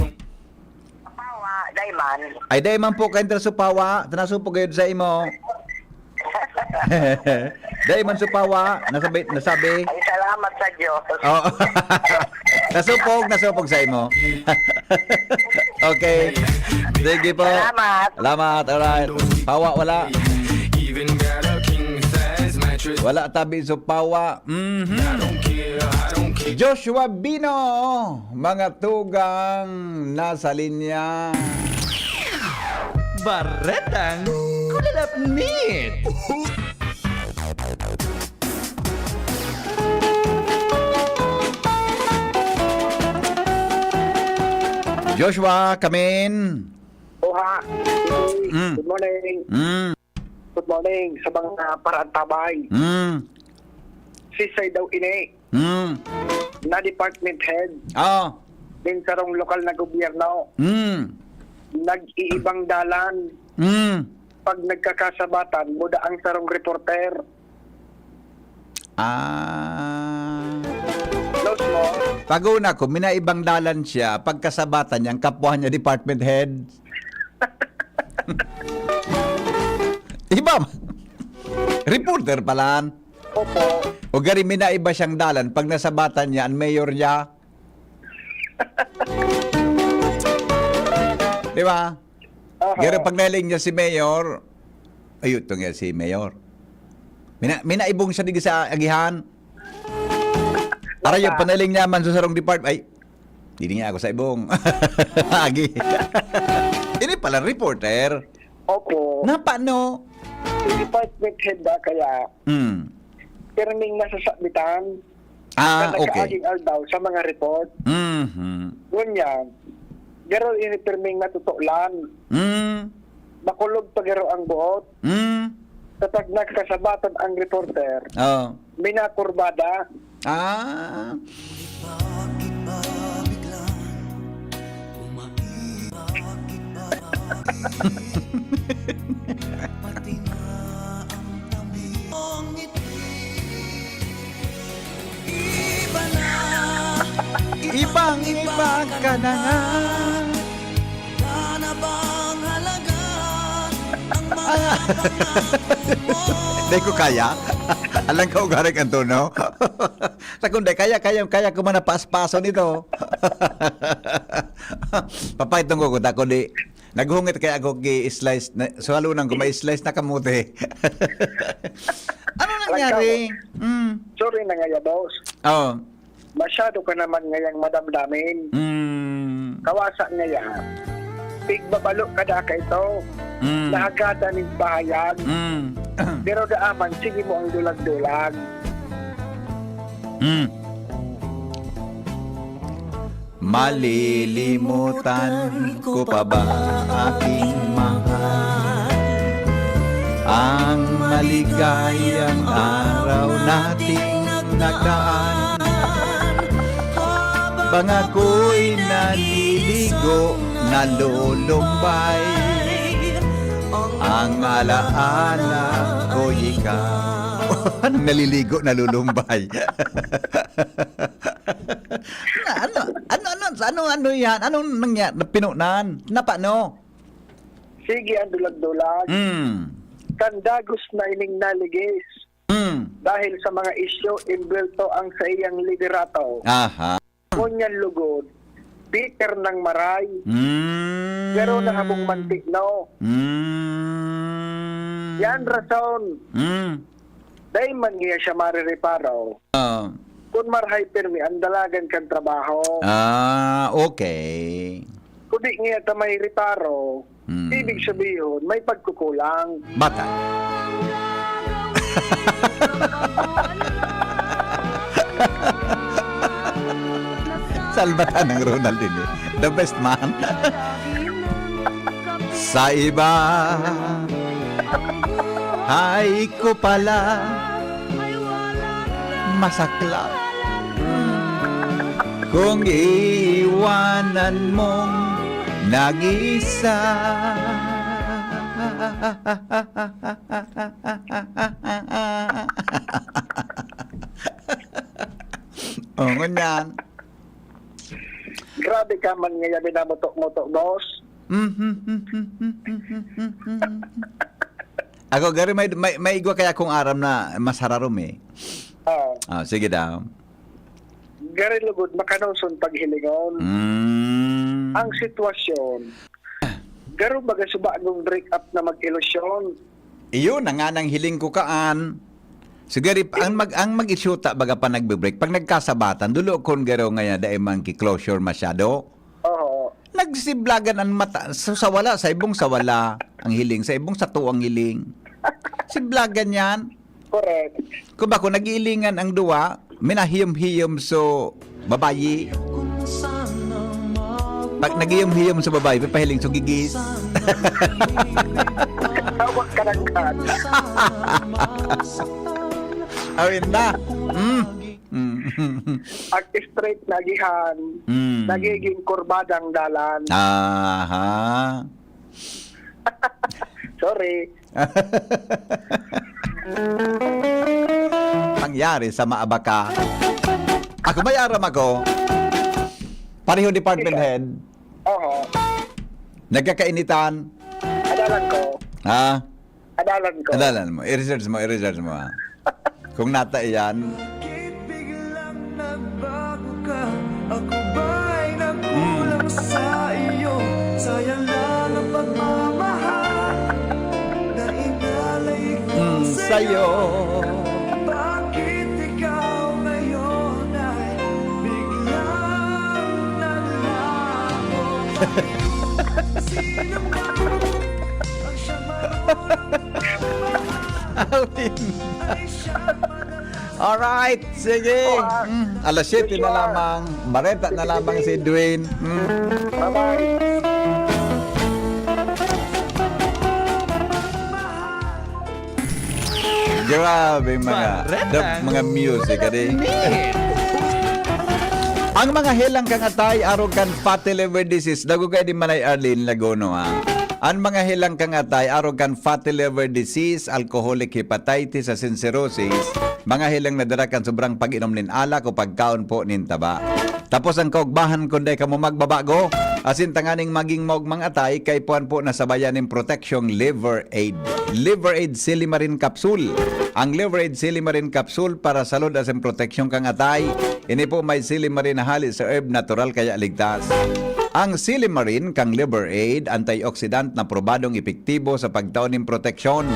Pawa, Daiman. Ay, Daiman po, kain tara sa Pawa. Tanaso po kayo sa imo. Daiman sa Pawa. Nasabi, nasabi. Ay, salamat sa Diyos. Oh. Nasupog, nasupog sa imo. Okay. Sige po. Salamat. Salamat. Alright. Pawa, wala. Even got a king size mattress. Wala tabi sa Pawa. Mhm. I don't care, I don't care. Joshua Bino, mga tugang nasa linya. Baretang Kulalapnit. Joshua, come in. Oha, Mm. Good morning. Mm. Good morning sa mga paraantabay. Mm. Sisay daw ini Mm. na department head Oh. nin sarong lokal na gobyerno. Mm. Nag-iibang dalan. Mm. Pag nagkakasabatan, muda ang sarong reporter. Ah. Close mo. Pag-una ko, minaibang dalan siya, pagkasabatan niya, ang kapwa niya department head. Iba ma-, reporter pala. Opo. O gari, minaiba siyang dalan, pag nasabatan niya, ang mayor niya. Di ba? Aha. Garo pag nahiling niya si Mayor, ayun, ito nga si Mayor. Mina-, minaibong siya digdi sa agihan. Aray, yung Wala. panaling niya man sa sarong department. Ay, hindi nga ako sa ibong. Agi. Ini pala, reporter. Opo. Na paano? Yung department head na kaya, Hmm. pirming nasasabitan Ah, na okay. nag-aaging aldaw sa mga report. Mhm. Ngunyan, garo ini pirming natutulan. Mm. Makulog pa garo ang buot. Mm. Kapag nagkasabatan ang reporter, Oh. minakurbada. Ah. Pati na ang tamis. Iba na, Ibang-iba ka na nga. Wala na bang halaga ang mga Ah. pangako mo? Di ko kaya. Alang ka ugaring ang tono. Sa kundi, kaya, kaya, kaya ko man napaspason ito. Papakitong ko, kuta ko di. Naghungit kaya ako ki-slice na, so, halunan ko, may slice na kamote. Ano nangyari? Mm. Sorry na nga, ya, boss. Oh. Masyado ka naman ngayang madamdamin. Mm. Kawasa ngaya. Pigbabalo ka da ka ito. Mm. Nahagada ning bahayag. Mm. Pero daaman, sige mo ang dulag-dulag. Mm. Malilimutan ko pa ba, aking mahal, ang maligayang araw nating nagdaan? Bang ako'y naliligo, nalulumbay, ang alaala ko'y ikaw. Naliligo, nalulumbay. Na, ano, ano, ano, sa ano, ano yan? Anong nangyari? Pinunan? Na paano? Sige ang dulag-dulag. Mm. Kan dagos na ining naligis. Mm. Dahil sa mga isyu, imbwelto ang sa iyang liderato. Aha. Ngunyan lugod, bitter nang maray. Mm. Pero nahabong mantik, no? Mm. Yan rason. Mm. Dai man niya siya marireparo. Ah. Kun marhay pirmi ang dalagan kan trabaho. Ah, okay. Kudi niya ta may reparo, Hmm. ibig sabihon, may pagkukulang. Bata. Salbatan ng Ronald din eh. The best man. Sa iba, hay ko pala, masaklap. Kung iiwanan mong nag-iisa. Oh, ngunyan. Grabe ka man ngaya minamutok-mutok, boss. Ako, gari may, may, may igwa kaya akong aram na mas hararom eh. Oo. Ah, sige daw. Gari lugod, makanoson paghilingon. Mm. Ang sitwasyon, garo baga subagong break up na mag-ilusyon. Iyon, nanganang hiling ko kaan. So, gari, ang mag-, ang mag-isyuta baga pa nagbe-break, pag nagkasabatan, dulo kon garo ngaya, dai man ki-closure masyado. Oo. Nagsiblagan ang mata, sa, sa wala, sa ibong sa wala, ang hiling, sa ibong sa tuwang hiling. Siblagan yan. Correct. Kung ba, kung nag-iilingan ang duwa, minahiyom-hiyom so babayi. Pag nagiyom-hiyom sa babae, papahiling sa gigis. Tawag ka ng kat. Awin na. Mm. Mm. Pag straight na agihan, Mm. nagiging kurbadang dalan. Aha. Sorry. Pangyari sa maabaka. Ako may aram ako. Pareho department head. Oo. Nagkakainitan. Adalan ko. Ha? Adalan ko. Adalan mo. I-research mo, i-research mo ha. Kung nata iyan. Bakit biglang nagbago ka? Ako ba'y nagkulang sa iyo? Sayang lang ang pagmamahal na inalay ko Mm, sa'yo. sa'yo. Bakit ikaw ngayon ay biglang naglaho? Sino ba ang siyang marunong magmahal? Alvin. Alright, sige. Mm, alas siyete na lamang. Bareta na lamang si Edwin. Mm. Bye-bye. Grabe mga Bareta. Dab, mga music, adi. Ang mga helang kang atay arog kan fatty liver disease, dago kay di manay Arlene Lagono, ha. Ang mga helang kang atay arog kan fatty liver disease, alcoholic hepatitis, asin cirrhosis, mga helang na dara kan sobrang pag-inom nin alak o pagkaon po nin taba. Tapos ang kaugmahan, kun dai kamo magbabago, asin tanganing maging maugmang atay, kaipuhan po na sabayan nin proteksyong Liver Aid. Liver Aid Silimarin Capsule. Ang Liver Aid Silimarin Capsule para salud asin proteksyon kan atay. Ini po may silimarin na hali sa herb, natural kaya ligtas. Ang silimarin kang Liver Aid, antioxidant na probadong epektibo sa pagtao nin proteksyon.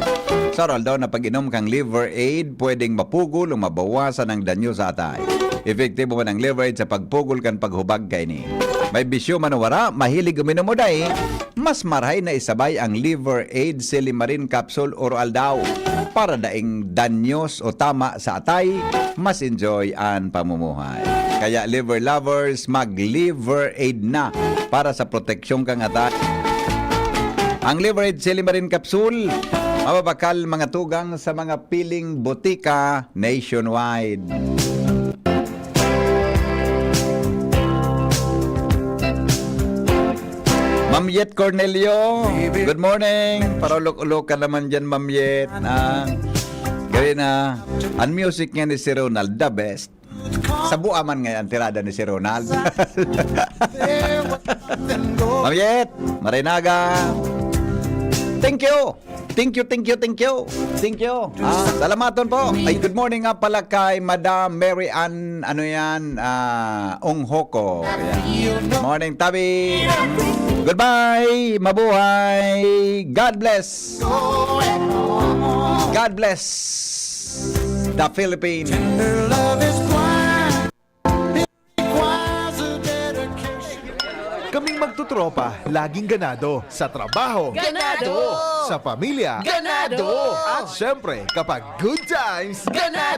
Sa aroaldaw na pag-inom kang Liver Aid, pwedeng mapugol o mabawasan ang danyo sa atay. Epektibo man ang Liver Aid sa pagpugol kan paghubag kaini. May bisyo man o wara, mahilig uminom o dai, mas marahay na isabay ang Liver Aid Silimarin Capsule aroaldaw para daing danyos o tama sa atay, mas enjoy an pamumuhay. Kaya Liver Lovers, mag Liver Aid na para sa proteksyon kang atay. Ang Liver Aid Silimarin Capsule, mababakal mga tugang sa mga piling botika nationwide. Ma'am Yet Cornelio, good morning. Paraulok-ulok ka naman dyan, Ma'am Yet. Ah, gari na, ang music nga ni si Ronald, the best. Sa buaman ngayon, ang tirada ni si Ronald. Ma'am Yet, Marinaga. Thank you. Thank you, thank you, thank you. Thank you. Ah, salamaton po. Ay, good morning nga pala kay Madam Mary Ann, ano yan, ah, Onghoko. Ayan. Morning, Tabi. Goodbye. Mabuhay. God bless. God bless the Philippines. Kaming magtutropa, laging ganado. Sa trabaho, Ganado! Sa pamilya, Ganado! At syempre, kapag good times, Ganado!